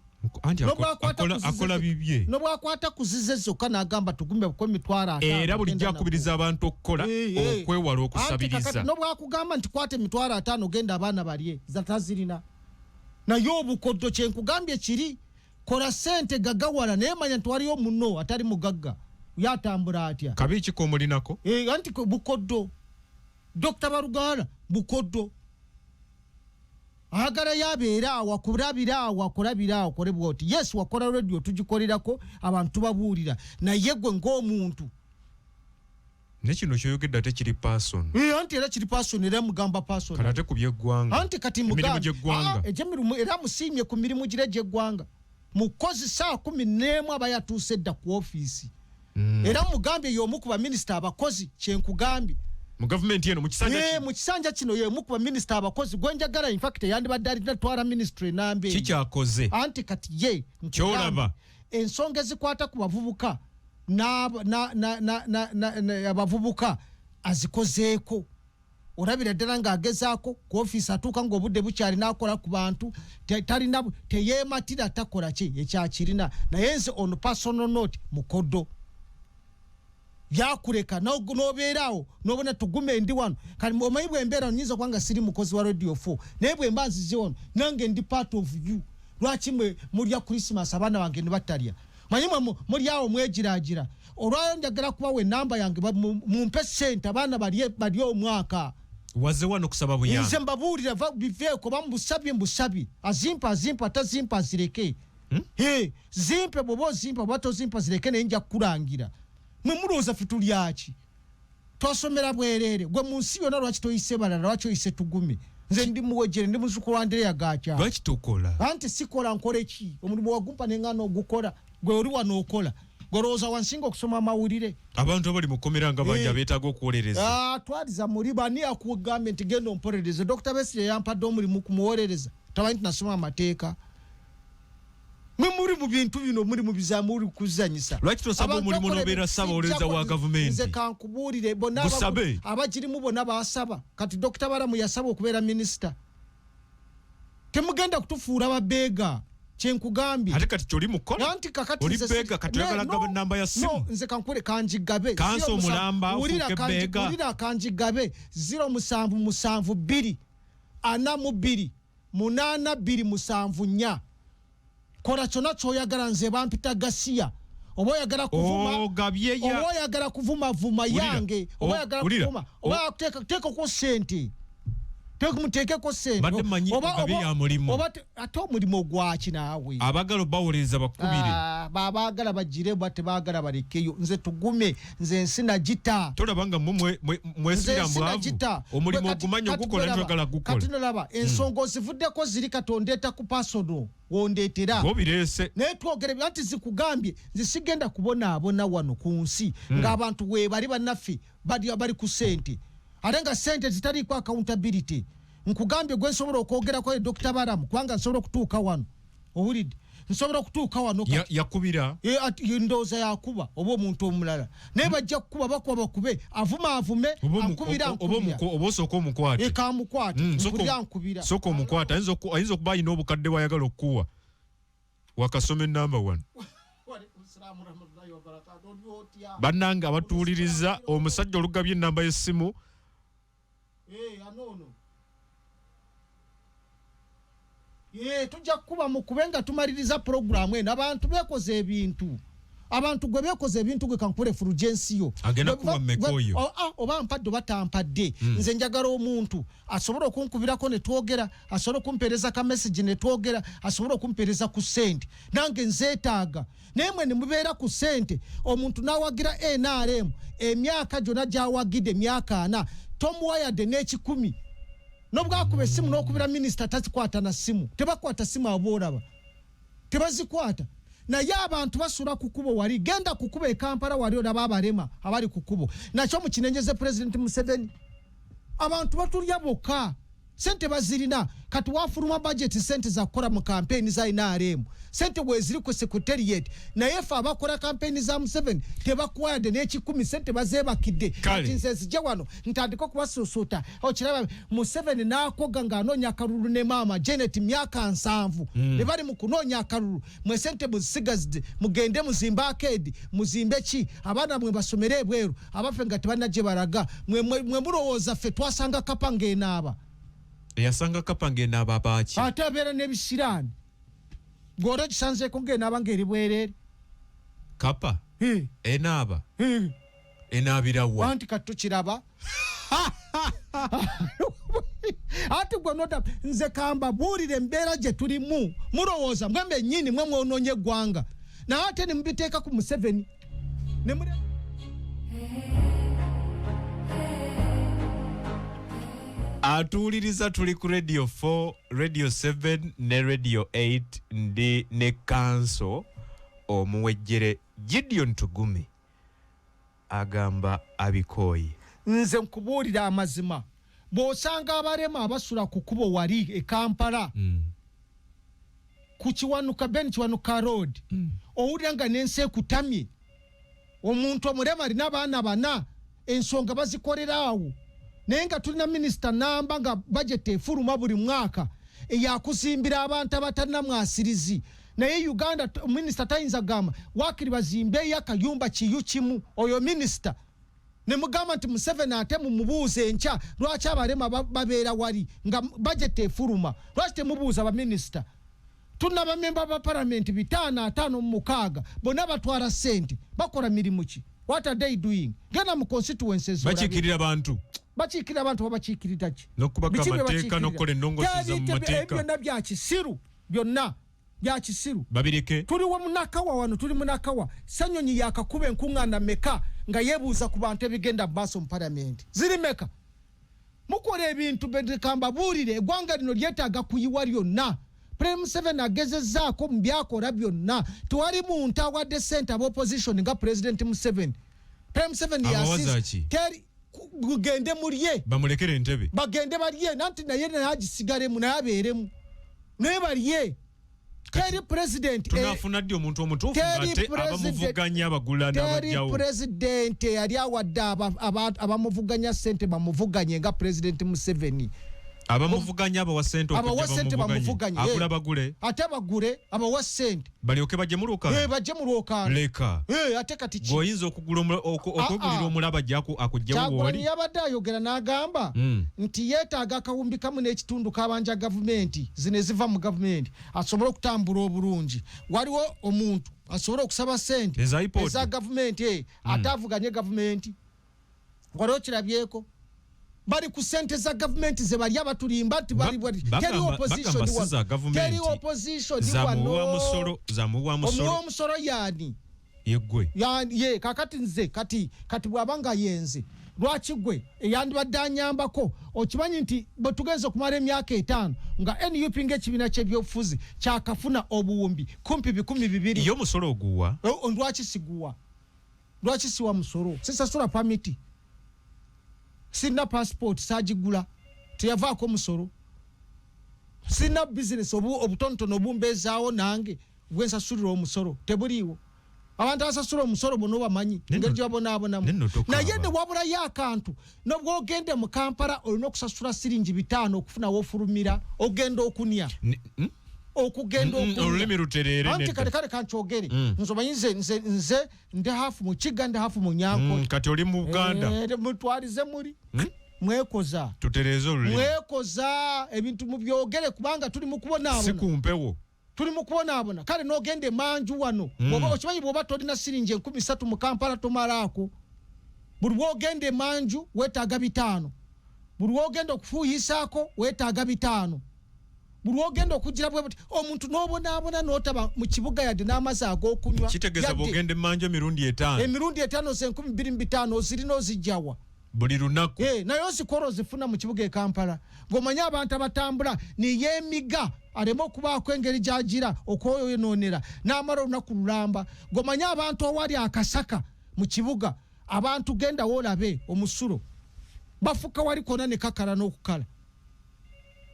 Akola bibye. Nobwakwata ku zize zokka n'agamba tugume ku 50,000. Era bulijjo akubiriza abantu okukola okwewala okusabiriza. Nobwakugamba nti kwata 50,000 genda abaana balye zatazirina. Naye obukoddo kye nkugambye kiri kola sente gagawala naye manya nti waliyo munno atali mugagga yatambula atya. Kabi ki k'omulinako? Anti bukoddo. Dr. Barugala bukoddo. Agala yabeera awo akulabira awo akulabira awo akole bw'oti. Yes, wakola radio tugikolerako abantu tubabuulira naye gwe ng'omuntu. Ne kino ky'oyogedde ate kiri person. Anti era kiri person era mugamba person. Kati ate ku by'eggwanga. Anti kati emirimu gy'eggwanga. Egy'emirimu era musiimye ku mirimu gira egy'eggwanga. Mukozi 11:00 aba yatuuse dda ku ofiisi. Era mugambye y'omu ku baminisita abakozi kye nkugambye. Mu gavumenti eno mu kisanja kino. Mu kisanja kino y'omu ku baminisita abakozi gwe njagala in fact yandibadde alina twala ministry nambe. Kikyakoze. Anti kati ye ky'olaba. Ensonga ezikwata ku bavubuka abavubuka azikozeeko. Olabira ddala ng'agezaako ku ofiisi atuuka ng'obudde bukyali n'akola ku bantu talina teyeematira takola ki ekyakirina. Naye nze on personal note mukodo. Yakuleka n'obeera awo n'obona tugume ndi wano. Kati omanyi bwe mbeera nnyinza okuba nga siri mukozi wa Radio 4 naye bwe mba nzize wano nange ndi part of you. Lwaki mwe mulya Christmas abaana bange ne batalya? Manyi mwe muli awo mwegiraagira. Olwayo njagala kubawa ennamba yange mumpe ssente abaana balye omwaka. Waze wano kusaba buyambi. Nze mbabuulira biveeko bamubusabye mbusabye. Azimpa azimpa tazimpa azireke. Zimpe bw'oba ozimpa bw'oba tozimpa zireke naye nja kukulangira. Mwe mulowooza ffe tulyaki? Twasomera bwereere. Gwe mu nsi yonna lwaki toyise balala lwaki oyise tugume? Nze ndi muwejere ndi muzzukulu wa Andereya Gaakyala. Lwaki tokola? Anti sikola nkole ki? Omulimu wagumpa ne ŋŋaana ogukola. Gwe oli wano okola. Gwe olowooza wansinga okusoma amawulire. Abantu abali mu kkomera nga bangi abeetaaga okuwolereza. Twaliza muli bani akugambye nti genda ompolereze. Dr. Besigye yampadde omulimu kumuwolereza. Tamanyi nti nasoma amateeka. Mwe muli mu bintu bino muli mu bizaamu muli kuzanyisa. Lwaki tosaba omulimu n'obeera ssaabawolereza wa gavumenti? Nze kankubuulire bonna abagirimu bonna baasaba. Kati Dr. Balamu yasaba okubeera minisita. Temugenda kutufuula babeega. Kye nkugambye. Ate kati ky'oli mu kukola? Anti kakati oli beega kati oyagala gaba nnamba ya ssimu. No, nze kankule kanjigabe. Kansa omulamba ofuuke beega. Wulira kanjigabe 0772 42 8274. Kola kyonna ky'oyagala nze bampita gasiya. Oba oyagala kuvuma, oba oyagala kuvuma vuma yange, oba oyagala kuvuma, oba teekako ssente. Muteekeko ssente. Oba ate omulimu gwaki naawe? Abaagala obawolereza bakubire. Baagala bagire oba tebaagala balekeyo. Nze tugume, nze ensi nagita. Tolaba nga mmwe mwesibira mbwavu. Omulimu ogumanyi ogukola njagala gukola. Kati nolaba ensonga ozivuddeko ziri katondeeta ku personal. Wondeetera. Naye twogere anti zikugambye nze sigenda kubonaabona wano ku nsi ng'abantu weebali bannaffe bali ku ssente. Ate nga ssente zitaliiko accountability. Nkugambye gwe nsobola okwogerako ye Dr. Balamu kubanga nsobola okutuuka wano. Owulidde? Nsobola okutuuka wano kati. Yakubira? Ndowooza yakuba oba omuntu omulala. Naye bajja kukuba bakuba bakube avuma avume ankubira ankubira. Oba osooka omukwate. Kamukwate. Nkubira ankubira. Sooka omukwate ayinza okuba alina obukadde bw'ayagala okukuwa. Wakasoma ennamba wano. Bannange abatuwuliriza omusajja olugabye ennamba y'essimu. Tujja kukuba mukube nga tumaliriza pulogulaamu eno. Abantu beekoze ebintu. Abantu gwe beekoze ebintu gwe kankule Fulgencio. Agenda kuba mmeka oyo? Oba mpadde oba tampadde. Nze njagala omuntu asobola okunkubirako ne twogera, asobola okumpeereza ka message ne twogera, asobola okumpeereza ku ssente. Nange nzeetaaga. Naye mwe ne mubeera ku ssente, omuntu n'awagira NRM emyaka gyonna gy'awagidde emyaka 4, tomuwa yadde n'ekikumi. N'obwakuba essimu n'okubira minisita tazikwata na ssimu. Tebakwata ssimu abo b'olaba. Tebazikwata. Naye abantu basula ku kkubo wali. Genda ku kkubo e Kampala wali olaba abalema abali ku kkubo. Nakyo mukinenjeze President Museveni. Abantu batulya bokka. Sente bazirina. Kati wafuluma budget, sente zakukola mu kampeni za NRM, sente bweziri ku secretariat, naye fe abakola kampeni za Museveni tebakuwadde n'ekikumi, sente bazebakidde. Kati nze nzije wano ntandika okubasuusuuta. Okiraba Museveni n'akoga ng'anoonya akalulu ne maama Janet myaka 70 ne bali mu kunoonya akalulu. Mwe sente muzisigazidde, mugende muzimbe akeedi, muzimbe ki, abaana mwe basomere ebweru, abaffe nga tebalina gye balaga. Mwe mulowooza ffe twasanga kapa ng'enaaba. Eyasanga kapa ng'enaaba abaaki? Ate abeera n'ebisiraani. Gw'oli ogisanzeeko ng'enaaba ng'eri bwereere. Kapa? Enaaba? Enaabirawa? Anti kati tukiraba. Ati gwe noda nze kamba buulire embeera gye tulimu, mulowooza mwe mbennyini mwe mwonoonye eggwanga, naye ate ne mubiteeka ku Museveni. Atuwuliriza, tuli ku Radio 4, Radio 7 ne Radio 8. Ndi ne kanso omuwejjere Gideon Tugume, agamba abikooye. Nze nkubuulira amazima, bw'osanga abalema abasula ku kkubo wali e Kampala ku Kiwanuka, Ben Kiwanuka Road, owulira nga n'ensi ekutamye. Omuntu omulema alina abaana bana, ensonga bazikolera awo, naye nga tulina minisita namba nga bajeti efuluma buli mwaka eyakuzimbira abantu abatalina mwasirizi. Naye Uganda minisita tayinza kugamba wakiri bazimbeeyo akayumba kiyu kimu. Oyo minisita ne mugamba nti Museveni ate mumubuuze enkya lwaki abalema babeera wali nga bajeti efuluma. Lwaki temubuuza baminisita? Tulina bamemba ba palamenti 556 bonna batwala ssente, bakola mirimu ki? What are they doing? Genda mu constituencies. Bakiikirira abantu. Bakiikirira abantu, babakiikirira ki? N'okubaka amateeka n'okukola ennongoosereza mu mateeka. Byonna bya kisiru, byonna bya kisiru. Babireke. Tuliwo munakawa wano, tuli munakawa. Sanyonyi yakakuba enkuŋŋaana meka nga yeebuuza ku bantu ebigenda mu maaso mu palamenti ziri meka? Mukola ebintu kambabuulire, eggwanga lino lyetaaga kuyiwa lyonna. President Museveni agezezzaako mu byakola byonna, tewali muntu awadde ssente aba opposition nga President Museveni. President Museveni teri mugende mulye, bamulekere entebe, bagende balye, nanti naye naye agisigalemu, naye abeeremu, naye balye. Teri president tunafuna ddi omuntu omutuufu ate abamuvuganya abagula n'abajjawo? Teri president yali awadde abamuvuganya ssente bamuvuganye nga President Museveni. Abamuvuganya abawa ssente, abawa ssente bamuvuganye, agula bagule, ate bagule, abawa ssente balyoke bajje mu lwokaano, bajje mu lwokaano. Leka ate kati ki gwoyinza okugula okwegulira omulaba ajja akugjewo wooli. Yabadde ayogera n'agamba nti yeetaaga akawumbi kamu n'ekitundu kabanja gavumenti zino eziva mu gavumenti asobole okutambula obulungi. Waliwo omuntu asobole okusaba ssente eza gavumenti ate avuganye gavumenti? Waliwo kirabyeko bali ku ssente za gavumenti ze bali abatulimba nti teri opposition, teri opposition wano. Omuwa omusolo yani? Yeggwe. Ye kakati nze kati bw'aba nga yenze, lwaki gwe eyandibadde anyambako? Okimanyi nti bwe tugenze okumala emyaka 5 nga NUP ng'ekibiina ky'ebyobufuzi kyakafuna obuwumbi kumpi 2,000. Ye omusolo oguwa? Lwaki siguwa? Lwaki siwa musolo? Sisasula pamiti, sirina passport, sagigula teyavaako omusolo, sirina bizinesi obutonotono obumbeezaawo nange bwensasulira omusolo tebuliiwo. Abantu abasasula omusolo bonna obamanyi engeri gye babonaabonamu, naye ne wabulayo akantu. Nobwogende mu Kampala olina okusasula siringi 5 okufuna wofulumira ogenda okunya okugenda olulimi rutereere. Anti kale kale kankyogere, nze omanyi nze ndi hafu mu Kiga, ndi hafu mu Nyankole. Kati oli mu Buganda. Mutwalize muli mwekoza, tutereeze olulimi, mwekoza ebintu mubyogere kubanga tuli mu kubonaabona, si ku mpewo, tuli mu kubonaabona. Kale n'ogenda emanju wano, okimanyi bw'oba tolina siringi 3,000 mu Kampala tomalaako. Buli bw'ogenda emanju weetaaga 5, buli bw'ogenda okufuuyisaako weetaaga 5, buli wogenda okugira bwe buti omuntu n'obonaabona n'otaba mu kibuga yadde n'amazzi ag'okunywa. Kitegeeza bw'ogenda emmanju emirundi 5, emirundi 5 ze 2,500 ozirina ozijjawa buli lunaku. Naye ozikola ozifuna mu kibuga e Kampala ng'omanyi abantu abatambula niyemiga aleme okubaako engeri gy'agira okwoyonoonera n'amala olunaku lulamba. Ng'omanyi abantu awali akasaka mu kibuga, abantu genda woolabe omusulo bafuka wali kona ne kakala n'okukala.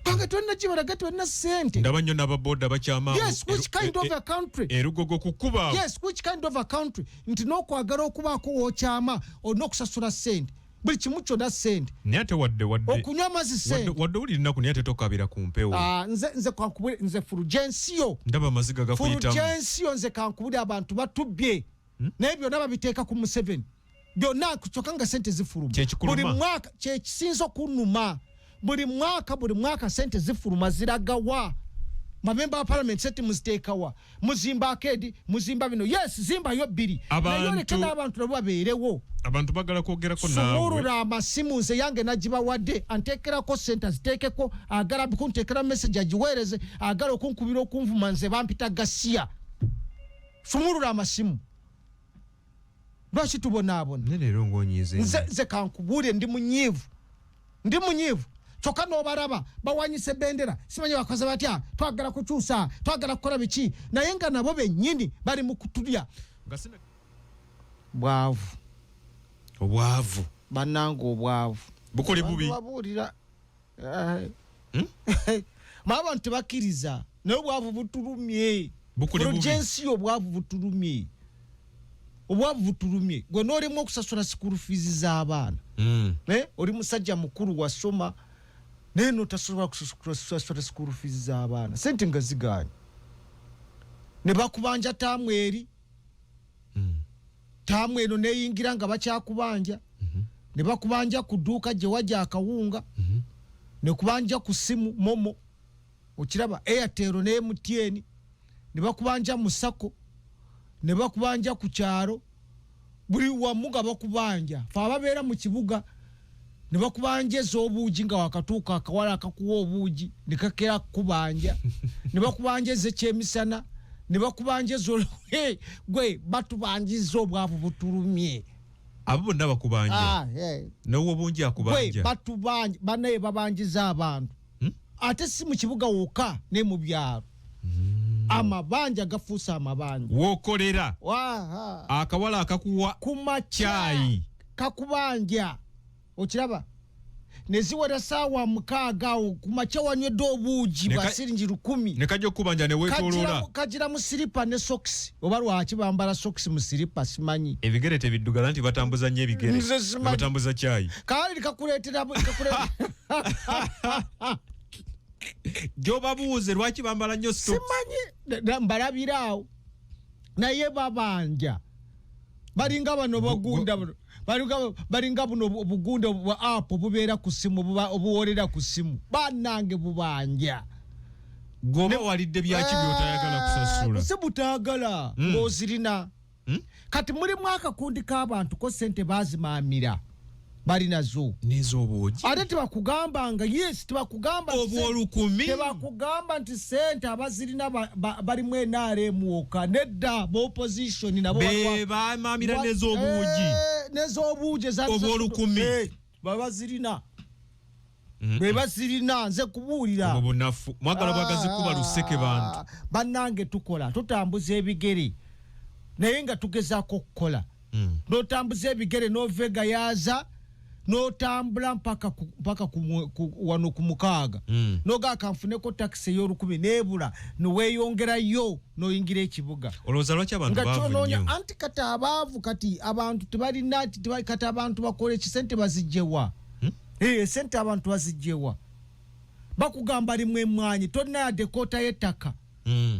Kange tolina kibalaga, tolina sente. Ndaba nnyo n'ababoda bakyama. Yes, which kind of a country? Erugogo kukuba. Yes, which kind of a country nti n'okwagala okubaako wookyama olina okusasula sente, buli kimu kyonna sente? Naye ate wadde Okunywa amazzi sente. Wadde owulira ennaku, naye ate tokabira ku mpewo. Ah, nze kankubule, nze Fulgensiyo. Ndaba amaziga gakuyitamu. Fulgensiyo, nze kankubule, abantu batubbye, naye byonna babiteeka ku Museveni byonna, kyokka nga sente zifuluma. Kyekikuluma? Buli mwaka. Kyekisinza okunnuma, buli mwaka sente zifuluma, ziragawa? Bamemba ba parliament, sente muziteekawa? Muzimba arcade, muzimba bino. Yes, zimbayo bbiri, naye oleke n'abantu nabo babeerewo. Abantu bagala kwogerako naawe. Sumulula amasimu. Nze yange nagibawadde, anteekerako sente aziteekeko, agala kunteekera message agiweereze, agala okunkubira okunvuma, nze bampita gasiya. Sumulula amasimu. Lwaki tubonaabona? Ne leero ng'onyiize. Nze kankubuulire, ndi munyiivu, ndi munyiivu. Kyokka n'obalaba bawanyisa ebendera, simanyi bakoze batya, twagala kukyusa, twagala kukola biki, naye nga nabo bennyini bali mu kutulya. Nga sina- Bwavu. Obwavu. Bannanga, obwavu. Bukuli bubi. Babuulira ma abantu tebakkiriza, naye obwavu butulumye. Bukuli bubi. Fulgensi, obwavu butulumye, obwavu butulumye. Gwe n'olemu okusasula school fees z'abaana. Oli musajja mukulu, wasoma, naye notasobola kusasula school fees z'abaana, sente nga ziganye, ne bakubanja taamu eri. Taamu eno neyingira nga bakyakubanja, ne bakubanja ku dduuka gye wajja akawunga, ne kubanja ku simu MoMo, okiraba, Airtel ne MTN, ne bakubanja mu SACCO, ne bakubanja ku kyalo, buli wamu nga bakubanja. Fe ababeera mu kibuga ne bakubanja ez'obuugi, nga wakatuuka akawala akakuwa obuugi ne kakera kukubanja, ne bakubanja ezekyemisana, ne bakubanja ezo. Hey, gwe batubanjiza, obwavu butulumye. Abo bonna bakubanja? Ah, hey. N'owobungi Gwe akubanja? Batubanja, banaye babanjiza abantu. Ate si mu kibuga wokka, ne mu byalo amabanja gafuuse amabanja. Wookolera, Waha. akawala akakuwa Ku makya kyayi kakubanja, okiraba, neziwera saawa 6 awo ku makya, wanywedde obuugi bwa siringi 1000. Ne kajja okukubanja ne weetooloola. Kagira mu siripa ne sokisi, oba lwaki bambala sokisi mu siripa simanyi. Ebigere tebiddugala nti batambuza nnyo ebigere. Nze simanyi. Nga batambuza kyayi. Kaali kakuleetera Gyobabuuze lwaki bambala nnyo socks. Simanyi, mbalabira awo, naye babanja. Balinga bano bagunda buno, balinga buno obugunda bwa app obubeera ku simu, obuwoolera ku simu. Bannange, bubanja. Gwoba walidde byaki byotayagala kusasula? Si butaagala, ng'ozirina. Kati mulimu akakundi k'abantu ko sente bazimaamira, bali nazo. N'ez'obwogi. Ate tebakugambanga, yes, tebakugamba nti Obwolukumi. Tebakugamba nti sente abazirina balimu NRM wokka, nedda, ba opposition nabo Be bamaamira n'ez'obuugi. N'ez'obuugi Obwolukumi. Babazirina, bwe bazirina, nze kubuulira. Obwo bunafu, mwagala bwagazi kuba luseke bantu. Ah, bannange, tukola, tutambuza ebigere, naye nga tugezaako okukola. N'otambuza ebigere n'ova Gayaza n'otambula mpaka wano ku 6, nogaa kanfuneko takisi ey'olukumi, neebula, neweeyongerayo n'oyingira ekibuga. Olowooza lwaki abantu Nga baavu kyonoonya nnyo? Anti kati abaavu, kati abantu tebalina, kati abantu bakola ekisente bazijjewa? Eh, sente abantu bazijjewa? Bakugamba limu emwanyi, tolina yadde koota y'ettaka.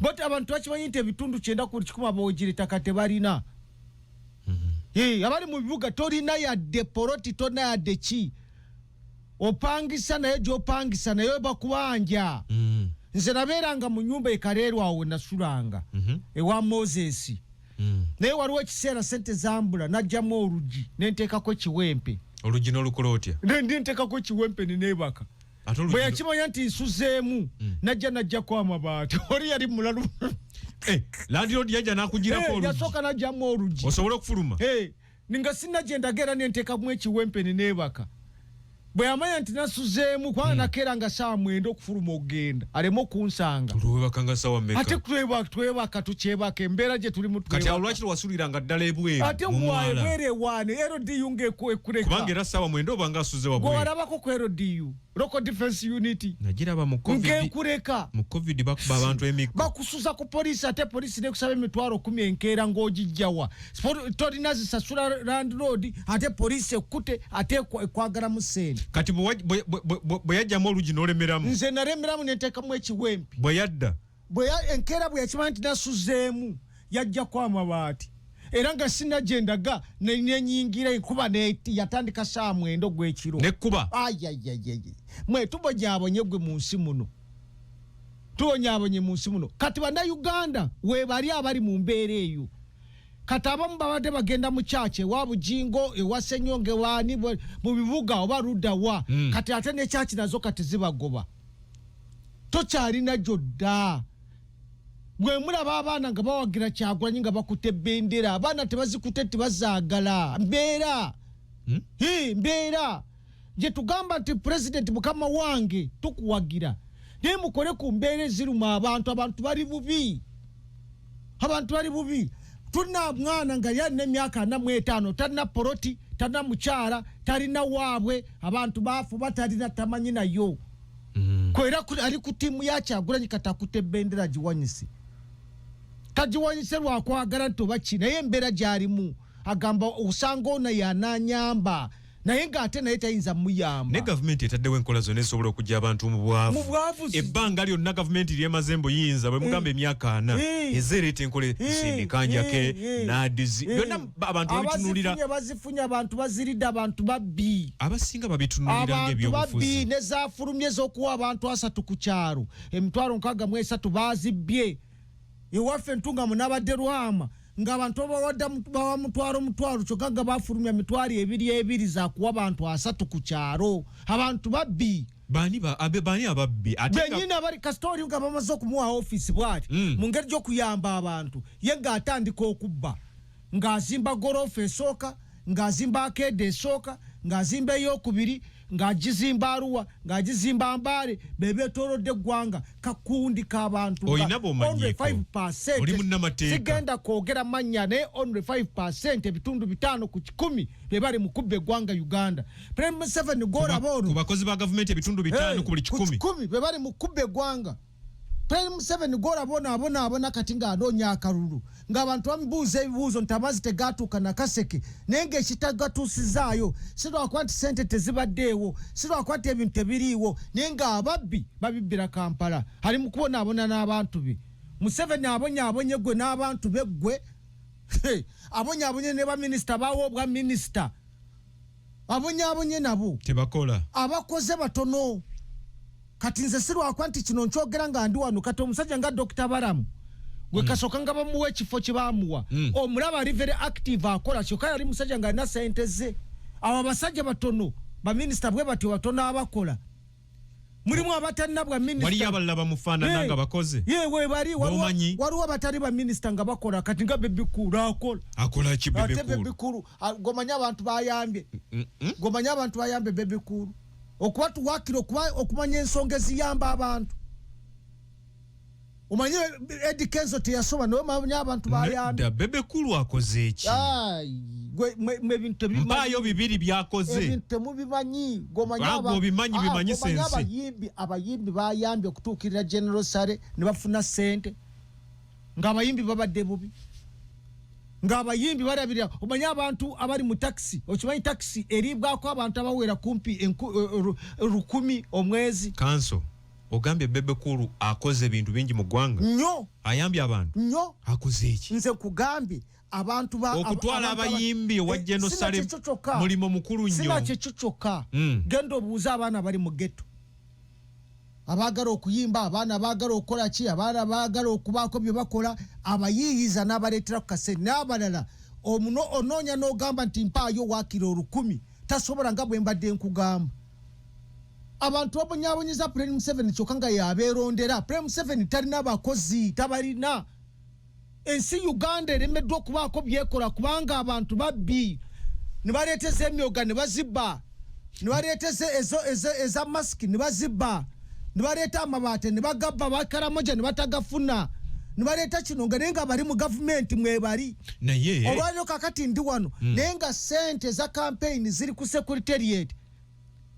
But abantu bakimanyi nti ebitundu 90 ku buli 100 abawogera ettaka tebalina. Eh, abali mu bibuga tolina yadde poloti, tolina yadde ki, opangisa, naye gyopangisa naye bakubanja. Nze nabeeranga mu nyumba ekaleerwa awo nasulanga ewa Moses, naye waliwo ekiseera sente zambula, najjamu olugi nenteekako ekiwempe. Oluggi n'olukola otya? Nenteekako ekiwempe neneebaka. Ate oluggi Bwe yakimanya nti nsuzeemu, najja najjako amabaati. Oli yali mulalu. Eh, landlord yajja n'akugirako oluggi? Yasooka najjamu oluggi. Osobole okufuluma? Eh, nga sinagyendaga era nenteekamu ekiwempe neneebaka. Bwe yamanya nti nasuzeemu, kubanga nakeera nga saawa 9 okufuluma okugenda aleme okunsanga. Olwebakanga sawa mmeka? Ate twebaka, tukyebaka, embeera gye tulimu. Kati awo lwaki tewasuliranga ddala ebweru, Ate mu wa mwala? Ebweru ewaane LDU ngaekuleka? Kubanga era saawa 9 obanga asuze Gwe wabweru. walabako ku LDU? Local Defense Unit. Nagiraba mu COVID. Ngenkureka. Mu COVID bakuba abantu emiggo. Bakusuza ku poliisi, ate poliisi nekusaba 100,000 enkeera ng'ogijjawa. Tolina zisasula landlord, ate poliisi ekkute, ate ekwagalamu ssente. Kati bwe yajjamu olugi n'olemeramu? Nze nalemeramu, nenteekamu ekiwempe. Bwe yadda? Enkeera bwe yakimanya nti nasuzeemu, yajjako amabaati, era nga sinagyendaga nenyingira enkuba yatandika saa 9 ogw'ekiro. Nekkuba? Ayayayaya, mwe tubonyaabonye gwe mu nsi muno, tubonyaabonye mu nsi muno. Kati Bannayuganda webali abali mu mbeera eyo. Kati abamu babadde bagenda mu kyaki ewa Bujingo, ewa Senyonge, waani mu bibuga oba luddawa. Kati ate ne kyaki nazo kati zibagoba, tokyalina gyodda. Bwe mulaba abaana nga bawagira Kyagulanyi nga bakutte bendera, abaana tebazikutte, tebazaagala. Mbeera mbeera gye tugamba nti pulezidenti mukama wange tukuwagira, naye mukole ku mbeera eziruma abantu. Abantu bali bubi, abantu bali bubi. Tulina mwana nga yalina emyaka 45, talina poloti, talina mukyala, talina waabwe, abantu baafuba, talina, tamanyi nayo. Kwera ali ku ttiimu ya Kyagulanyi, kati akutte bendera giwanyise, tagiwanyise lwakwagala nti oba ki, naye embeera gy'alimu agamba osanga ono yananyamba, naye ng'ate naye tayinza muyamba. Ne gavumenti etaddewo enkola zonna ezisobola okuggya abantu mu bwavu. Mu bwavu. Ebbanga lyonna gavumenti lyemaze mbuyinza, bwe mugamba emyaka 40, ezze ereeta enkola, sindikanjake, NAADS, byonna abantu babitunuulira. Abazifunye bazifunye, abantu baziridde, abantu babbi. Abasinga babitunuulira Abantu babbi. ng'ebyobufuzi. Nezafulumye ez'okuwa abantu 30 ku kyalo 63,000 bazibbye. Ewaffe Ntungamu n'abadde Lwama ng'abantu babawadde bawa mutwalo mutwalo, kyokka nga bafulumya 20,000 zakuwa abantu 30 ku kyalo. Abantu babbi. Baani baani ababbi? Ate Benyini abali kasita oli nga bamaze okumuwa ofiisi bwati, mu ngeri gy'okuyamba abantu, ye ng'atandika okubba, ng'azimba gorofa esooka, ng'azimba akeeda esooka, ng'azimba eyokubiri, ng'agizimba Aruwa, ng'agizimba Mbaale, be beetoolodde eggwanga, kakundi k'abantu nga Olina bw'omanyiiko. only 5%. Oli munnamateeka. Sigenda kwogera mannya, naye only 5%, ebitundu 5 ku 100, be bali mu kubba eggwanga Uganda. President Museveni gw'olaba ono Ku bakozi ba gavumenti ebitundu 5 ku buli ku 100. 100 be bali mu kubba eggwanga. President Museveni gw'olaba ono abonaabona kati ng'anoonya akalulu, ng'abantu bamubuuza ebibuuzo nti amazzi tegaatuuka Nakaseke, naye ng'ekitagatuusizaayo si lwakuba nti sente tezibaddeewo, si lwakuba nti ebintu tebiriiwo, naye ng'ababbi babibbira Kampala. Ali mu kubonaabona n'abantu be. Museveni abonyaabonye gwe n'abantu be, ggwe abonyaabonye ne baminisita bawa obwa minisita, abonyaabonye nabo. Tebakola. Abakoze batono. Kati nze si lwakuba nti kino nkyogera nga ndi wano. Kati omusajja nga Dr Balamu gwe kasooka nga bamuwa ekifo kye bamuwa, omulaba ali very active, akola, kyokka yali musajja nga alina sente ze. Abo abasajja batono, baminisita bwe batyo batono abakola, mulimu abatalina bwa minisita. Waliyo abalala bamufaanana nga bakoze? Ye webali. B'omanyi? Waliwo abatali baminisita nga bakola, kati nga Bebe Cool akola. Akola ki? Ate Bebe Cool? Bebe Cool, gomanye abantu bayambye, gomanye abantu bayambye Bebe Cool okuba tuwakira okumanya ensonga eziyamba abantu. Omanye Eddy Kenzo teyasoma, naye omanye abantu bayambye. Nedda, Bebe Cool akoze eki? Ai, mwe ebintu tebimanyi. Mpaayo bibiri byakoze. Ebintu temubimanyi. Gomanye Ah, gwe obimanyi, bimanyi gomanye sense. Abayimbi bayambye okutuukirira General Sale ne bafuna sente, ng'abayimbi babadde bubi, ng'abayimbi balabirira. Omanye abantu abali mu takisi, okimanyi takisi eriibwako abantu abawera kumpi 1,000 omwezi. Kanso ogambye Bebe Cool akoze ebintu bingi mu ggwanga. Nnyo. Ayambye abantu. Nnyo. Akoze eki? Nze nkugambye abantu Okutwala abayimbi owa General Sina Sale kyekyo kyokka. mulimo mukulu nnyo. Sina kyekyo kyokka. Genda obuuze abaana bali mu ghetto abaagala okuyimba, abaana baagala okukola ki, abaana baagala okubaako bye bakola, abayiiyiza n'abaleetera ku kasente n'abalala. Onoonya n'ogamba nti mpaayo waakiri 1,000, tasobola. Nga bwe mbadde nkugamba, abantu babonyaabonyeza President Museveni, kyokka nga yabeerondera. President Museveni talina bakozi, tabalina. Ensi Uganda eremeddwa okubaako byekola kubanga abantu babbi, ne baleeteza emyoga ne bazibba, ne baleeteza eza masiki ne bazibba, ne baleeta amabaate ne bagabba, bakaramoja ne batagafuna, ne baleeta kino nga naye nga bali mu gavumenti mwebali. Naye Olwaliro kakati ndi wano, naye nga sente za campaign ziri ku secretariat.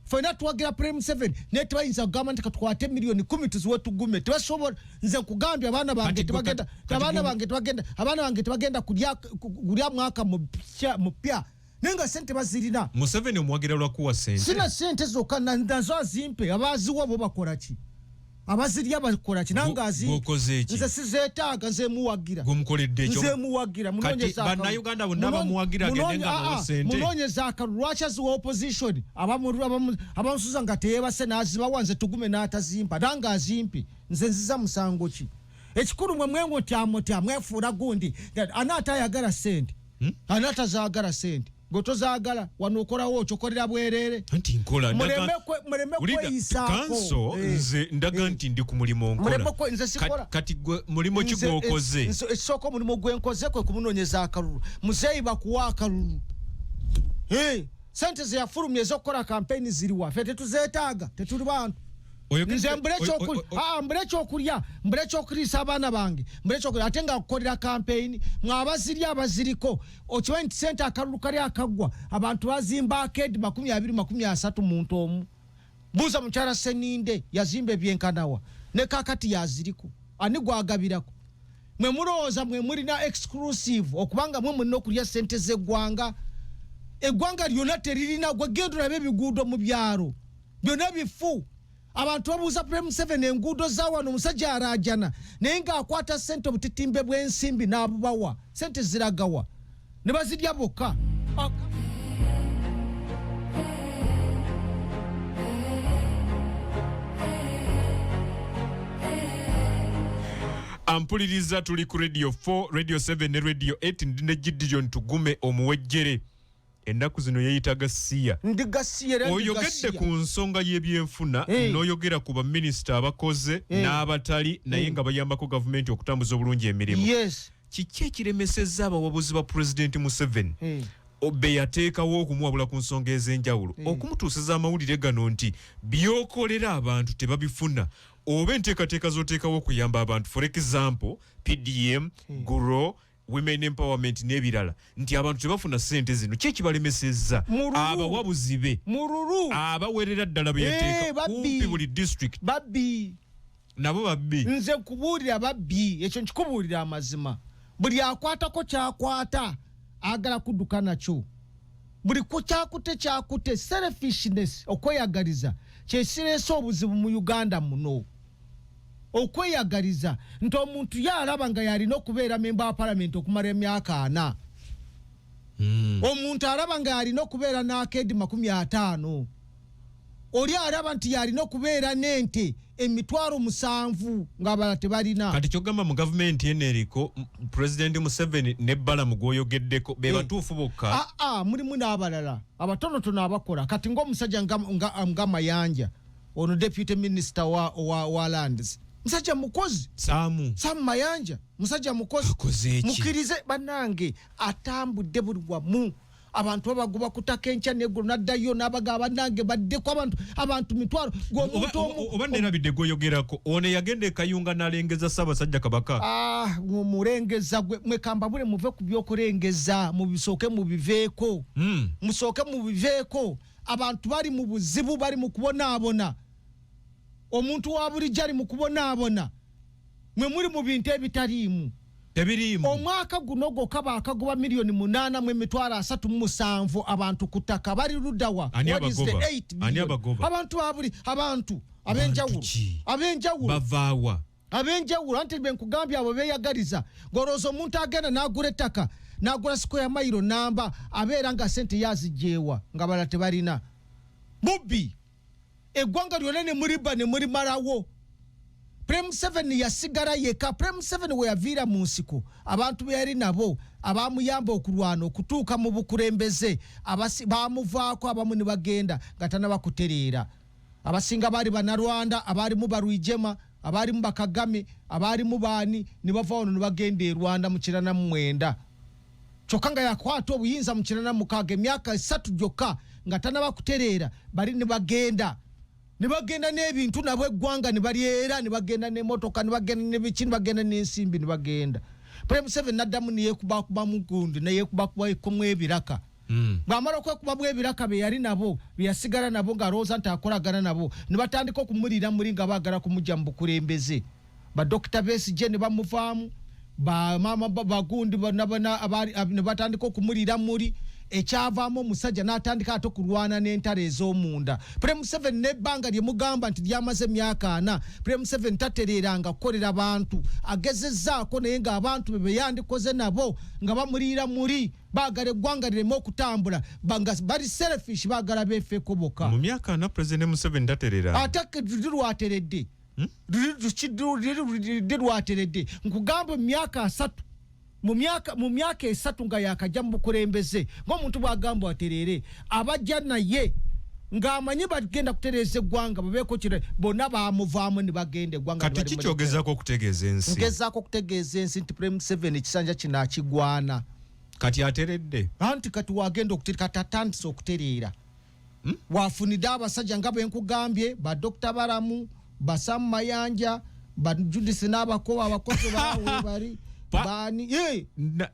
Ffenna tuwagira Prime 7, naye tebayinza kugamba nti katukwate miliyoni 10 tuziwe Tugume. Tebasobola. Nze nkugambye, abaana bange Kati tebagenda abaana bange tebagenda, abaana bange tebagenda kulya mwaka mupya, naye nga sente bazirina. Museveni omuwagira lwakuwa sente? Sina sente zokka, nazo azimpe. Abaziwa bo bakola ki? Abazirya bakola ki? Nange azimpe. Gwokoze ki? Nze sizeetaaga, nze muwagira. Gwemukoledde ekyo? Nze muwagira. Kati Bannayuganda bonna bamuwagira agende nga abawa sente? Munoonyeza akalulu. Lwaki aziwa opposition abamusuza nga teyebase n'azibawa, nze Tugume n'atazimpa? Nange azimpe, nze nziza musango ki? Ekikulu mwe mwengo tyamutya mwefuula gundi ani atayagala sente? Ani atazaagala sente? Gwe tozaagala, wano okolawo okyokolera bwerere. Anti nkola. Muleme Wulira, kweyisaako. Kanso, nze ndaga nti ndi ku mulimu, nkola. Muleme nze sikola. Kati gwe mulimu ki Nze, gwokoze? Ekisooka, omulimu gwenkoze kwe kumunoonyeza akalulu. Muzeeyi bakuwa akalulu. Sente zeyafulumya ez'okukola kampeyini ziriwa? Ffe tetuzeetaaga, tetuli bantu. Nze mbule mbule ekyokulya, mbule ekyokuliisa abaana bange, mbule ekyokulya, ate nga kukolera kampeyini. Mwabaziri abaziriko, okimanyi nti sente akalulu kali akaggwa, abantu bazimba arcade 20, 30 muntu omu. Buuza mukyala Seninde, yazimba ebyenkanawa, ne kakati yaziriko. Ani gwagabirako? Mwe mulowooza mwe mulina exclusive okubanga mwe mulina okulya sente z'eggwanga. Eggwanga lyonna teririna. Gwe genda olabe ebiguudo mu byalo, byonna bifu. Abantu babuuza Prime 7 enguudo za wano. Omusajja arajana, naye ng'akwata sente, obutitimbe bw'ensimbi n'abubawa. Sente ziragawa? Ne bazirya bokka. Ampuliriza, tuli ku Radio 4, Radio 7 ne Radio 8. Ndi ne Gideon Tugume omuwejjere, ennaku zino yeeyita gasiya. Ndi gasiya era ndi Oyogedde gasiya. ku nsonga y'ebyenfuna, n'oyogera ku baminisita abakoze n'abatali, naye nga bayambako gavumenti okutambuza obulungi emirimu. Kiki ekiremesezza abawabuzi ba Pulezidenti Museveni be yateekawo okumuwabula ku nsonga ez'enjawulo okumutuusiza amawulire gano nti by'okolera abantu tebabifuna, oba enteekateeka z'oteekawo okuyamba abantu, for example PDM, GROW, women empowerment n'ebirala, nti abantu tebafuna ssente zino? Ki ekibalemesezza Mululu. abawabuzi be Mululu. abawerera ddala be yateeka Babbi. kumpi buli district? Babbi. Nabo babbi? Nze nkubuulira, babbi. Ekyo nkikubuulira amazima. Buli akwatako kyakwata agala kudduka nakyo. Buli ku kyakute kyakute. Selfishness, okweyagaliza, kyesireese obuzibu mu Uganda muno. Okweyagaliza nti omuntu ye alaba nga yalina okubeera memba wa palamenti okumala emyaka 40. Omuntu alaba nga yalina okubeera n'arcade 50. Oli alaba nti yalina okubeera n'ente 70,000 ng'abalala tebalina. Kati kyogamba mu gavumenti eno eriko Pulezidenti Museveni ne Balamu gw'oyogeddeko be batuufu bokka? Aa, mulimu n'abalala abatonotono abakola. Kati ng'omusajja nga Mayanja ono, deputy minister wa lands, musajja mukozi. Saamu? Sam Mayanja musajja mukozi. Akoze ki? Mukirize bannange, atambudde buli wamu. Abantu babagoba kutaka enkya neggulo, naddayo n'abagaba bannange baddeko. Abantu mitwalo. Gwe omuntu Oba nerabidde gwoyogerako, ono eyagenda e Kayunga n'alengeza Ssaabasajja Kabaka? Ah, mulengeza gwe mwekambabule, muve ku byokulengeza, mubisooke mubiveeko. Musooke mubiveeko. Abantu bali mu buzibu, bali mu kubonaabona. Omuntu wa bulijjo ali mu kubonaabona, mwe muli mu bintu ebitaliimu. Tebiriimu. Omwaka guno gwokka baakagoba 8,337,000 abantu ku ttaka. Bali luddawa? Ani What is the abagoba? 8 Ani billion? abagoba? Abantu babuli, abantu ab'enjawulo. Ki? Ab'enjawulo. Bavaawa? Ab'enjawulo. Anti benkugambye, abo beeyagaliza. Ng'olowooza omuntu agenda n'agula ettaka, n'agula square mile namba, abeera nga sente yazigyewa nga bala tebalina? Bubbi. Eggwanga lyonna ne muliba ne mulimalawo. Prime 7 yasigala yekka. Prime 7 we yaviira mu nsiko, abantu be yali nabo abamuyamba okulwana okutuuka mu bukulembeze bamuvaako abamu ne bagenda nga tanaba kutereera. Abasinga baali Bannarwanda, abaalimu Barwijema, abaalimu Bakagame, abaalimu baani, ne bava wano ne bagenda e Rwanda mu 99, kyokka nga yakwata obuyinza mu 96, emyaka 3 gyokka nga tanaba kutereera, bali ne bagenda, ne bagenda n'ebintu nabo, eggwanga ne balyera, ne bagenda n'emmotoka, ne bagenda n'ebiki, ne bagenda n'ensimbi, ne bagenda. Prime 7 naddamu neyekubakubamu gundi, neyekubakubamu ebiraka. Bw'amala okwekubamu ebiraka bye yali nabo, bye yasigala nabo ng'alowooza nti akolagana nabo, ne batandika okumuliira muli nga baagala kumugya mu bukulembeze. Badokita Besigye ne bamuvaamu, bamaama bagundi bonna bonna ne batandika okumuliira muli. Ekyavaamu omusajja n'atandika ate okulwana n'entalo ez'omunda. Pulezidenti Museveni n'ebbanga lye mugamba nti lyamaze emyaka 40, Pulezidenti Museveni tatereeranga kukolera bantu, agezezzaako naye ng'abantu be be yandikoze nabo nga bamuliira muli, baagala eggwanga lireme okutambula, nga bali selfish, baagala beefeeko bokka. Mu myaka 40 Pulezidenti Museveni tatereera. Ate luli lwateredde. Luli lwateredde. Nkugamba mu myaka 30, mu myaka 3 nga yakajja mu bukulembeze, ng'omuntu bw'agamba atereere, abajja naye ng'amanyi bagenda kutereeza eggwanga babeeko kire, bonna baamuvaamu ne bagenda eggwanga. Kati kikyogezaako okutegeeza ensi? Ngezaako okutegeeza ensi nti Pulezidenti Museveni ekisanja kino akigwana. Kati ateredde? Anti kati wagenda okutereera, kati atandise okutereera. Wafunidde abasajja nga bwe nkugambye, ba Dokita Balamu, ba Sam Mayanja, ba Judith n'abakowa abakozi baawe bali baani?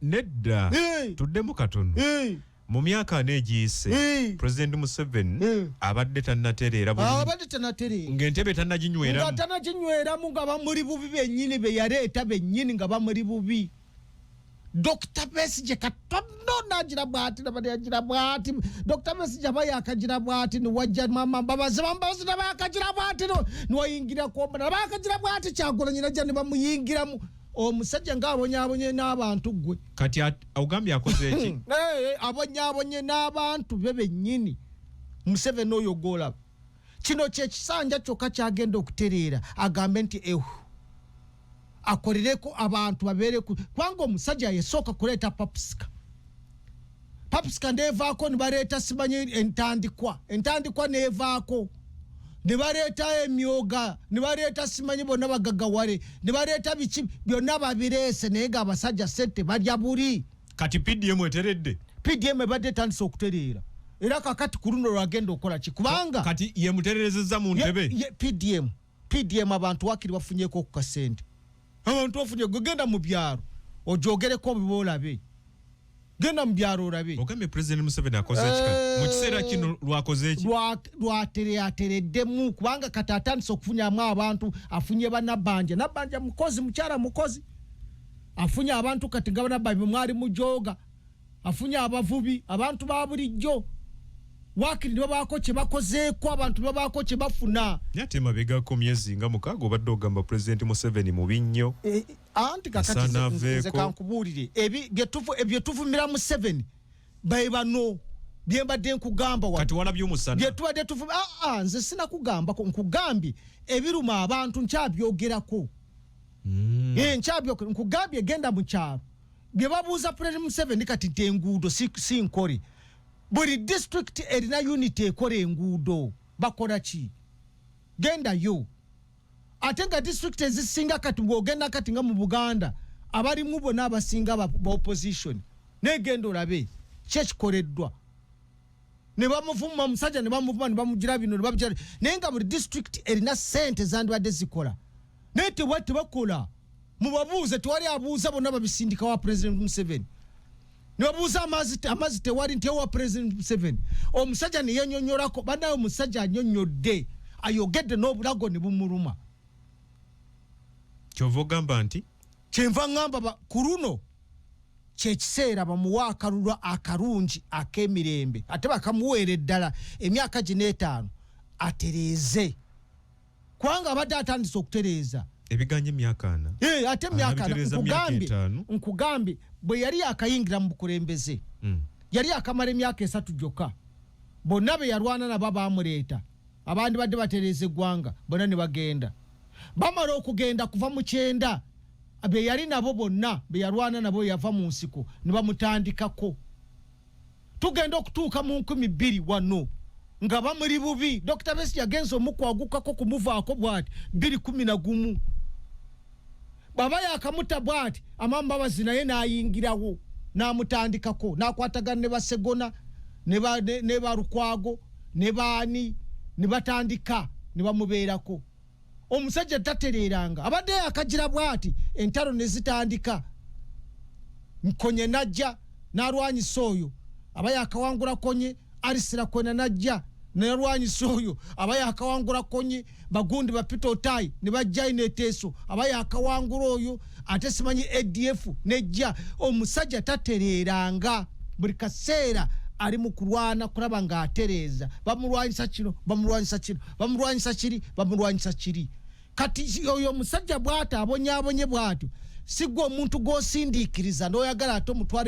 Nedda, tuddemu katono. Mu myaka 4 egiyise, Pulezidenti Museveni abadde tannatereera bulungi. Abadde tannatereera. Ng'entebe tannaginyweramu. Nga tannaginyweramu, nga bamuli bubi bennyini, be yaleeta bennyini nga bamuli bubi. Dokita Besigye katono n'agira bw'ati, n'agira bw'ati. Dokita Besigye aba yakagira bw'ati, ne wajja Mama Mbabazi, Mama Mbabazi naba yakagira bw'ati, ne wayingira Komba, naba yakagira bw'ati, Kyagulanyi najja ne bamuyingiramu. Omusajja ng'abonyaabonye n'abantu ggwe. Kati ogambye akoze eki? Abonyaabonye n'abantu be bennyini. Museveni oyo gw'olaba. Kino kye kisanja kyokka kyagenda okutereera, agambe nti ehu akolereko abantu babeere ku, kubanga omusajja yasooka kuleeta papsika. Papsika neevaako ne baleeta simanyi entandikwa, entandikwa neevaako ne baleeta emyoga, ne baleeta simanyi bonna bagagawale, ne baleeta biki byonna babireese, naye ng'abasajja ssente balya buli. Kati PDM eteredde? PDM ebadde etandise okutereera, era kakati ku luno lwagenda okukola ki? Kubanga kati ye mutererezezza mu ntebe. PDM, PDM abantu wakiri bafunyeeko ku kasente. Abantu bafunye, gwe genda mu byalo ojogereko biba olabe. Genda mu byalo olabe. Ogambye President Museveni akoze eki kati? Mu kiseera kino lwakoze eki? Lwatereatereddemu, kubanga kati atandise okufunyamu abantu, afunye ba Nabbanja. Nabbanja mukozi, mukyala mukozi. Afunye abantu kati nga Nabbanja mwali mujoga. Afunye abavubi, abantu ba bulijjo. Waakiri ne babaako kye bakozeeko, abantu ne babaako kye bafuna. Naye ate emabegako myezi nga 6 obadde ogamba Pulezidenti Museveni mubi nnyo. Anti kakati Asaana nze aveeko. kankubuulire, bye tuvumira Museveni be bano bye mbadde nkugamba wano. Kati walabye omusana. Bye tubadde nze sinakugambako, nkugambye ebiruma abantu nkyabyogerako. Nkyabyogerako, nkugambye genda mu kyalo. Bye babuuza Pulezidenti Museveni kati nti enguudo si nkole. Buli district erina unit ekola enguudo, bakola ki? Gendayo. Ate nga district ezisinga kati bw'ogenda kati nga mu Buganda, abalimu bonna abasinga ba opposition. Naye genda olabe ki ekikoleddwa. Ne bamuvuma omusajja, ne bamuvuma, ne bamugira bino, ne bamugira. Naye nga buli district erina ssente zandibadde zikola. Naye tebakola. Mubabuuze, tewali abuuza, bonna babisindika wa President Museveni. Ne babuuza amazzi tewali nti ewa President Museveni. Omusajja ne yennyonnyolako, bannaye omusajja annyonnyodde, ayogedde n'obulago ne bumuluma. Ky'ova ogamba nti? Kyenva ŋŋamba ku luno kye kiseera bamuwe akalulu akalungi ak'emirembe, ate bakamuweera eddala emyaka gino 5 atereeze. Kubanga abadde atandise okutereeza. Ebiganye emyaka 4. Ate emyaka 4, Anabitereeza myaka 5. nkugambye bwe yali akayingira mu bukulembeze. Yali akamala emyaka 3 gyokka. Bonna be yalwana nabo baamuleeta. Abandi badde batereeza eggwanga, bonna ne bagenda. Bamala okugenda kuva mu 90, be yali nabo bonna, be yalwana nabo yava mu nsiko, ne bamutandikako. Tugenda okutuuka mu nkumi bbiri wano nga bamuli bubi. Dokita Besigye yagenze omukwagukako kumuvaako bw'ati bbiri kumi na gumu. Bw'aba yakamuta bw'ati, Amama Mbabazi naye n'ayingirawo n'amutandikako, n'akwatagana ne Basegona, ne ba Lukwago, ne baani, ne batandika ne bamubeerako. Omusajja tatereeranga, abadde yakagira bw'ati, entalo ne zitandika. Nkonye n'ajja n'alwanyisa oyo. Aba yakawangula Kony, Alice Lakwena najja nalwanyisa oyo aba yakawangula Kony. Bagundi ba Peter Otai ne bajjayo neteeso, aba yakawangula oyo, ate simanyi ADF nejja. Omusajja tatereeranga, buli kaseera ali mu kulwana kulaba ng'atereeza. Bamulwanyisa kino, bamulwanyisa kino, bamulwanyisa kiri, bamulwanyisa kiri. Kati oyo omusajja bw'ati abonyaabonye bw'atyo, si gwe omuntu gw'osindiikiriza n'oyagala ate omutwale.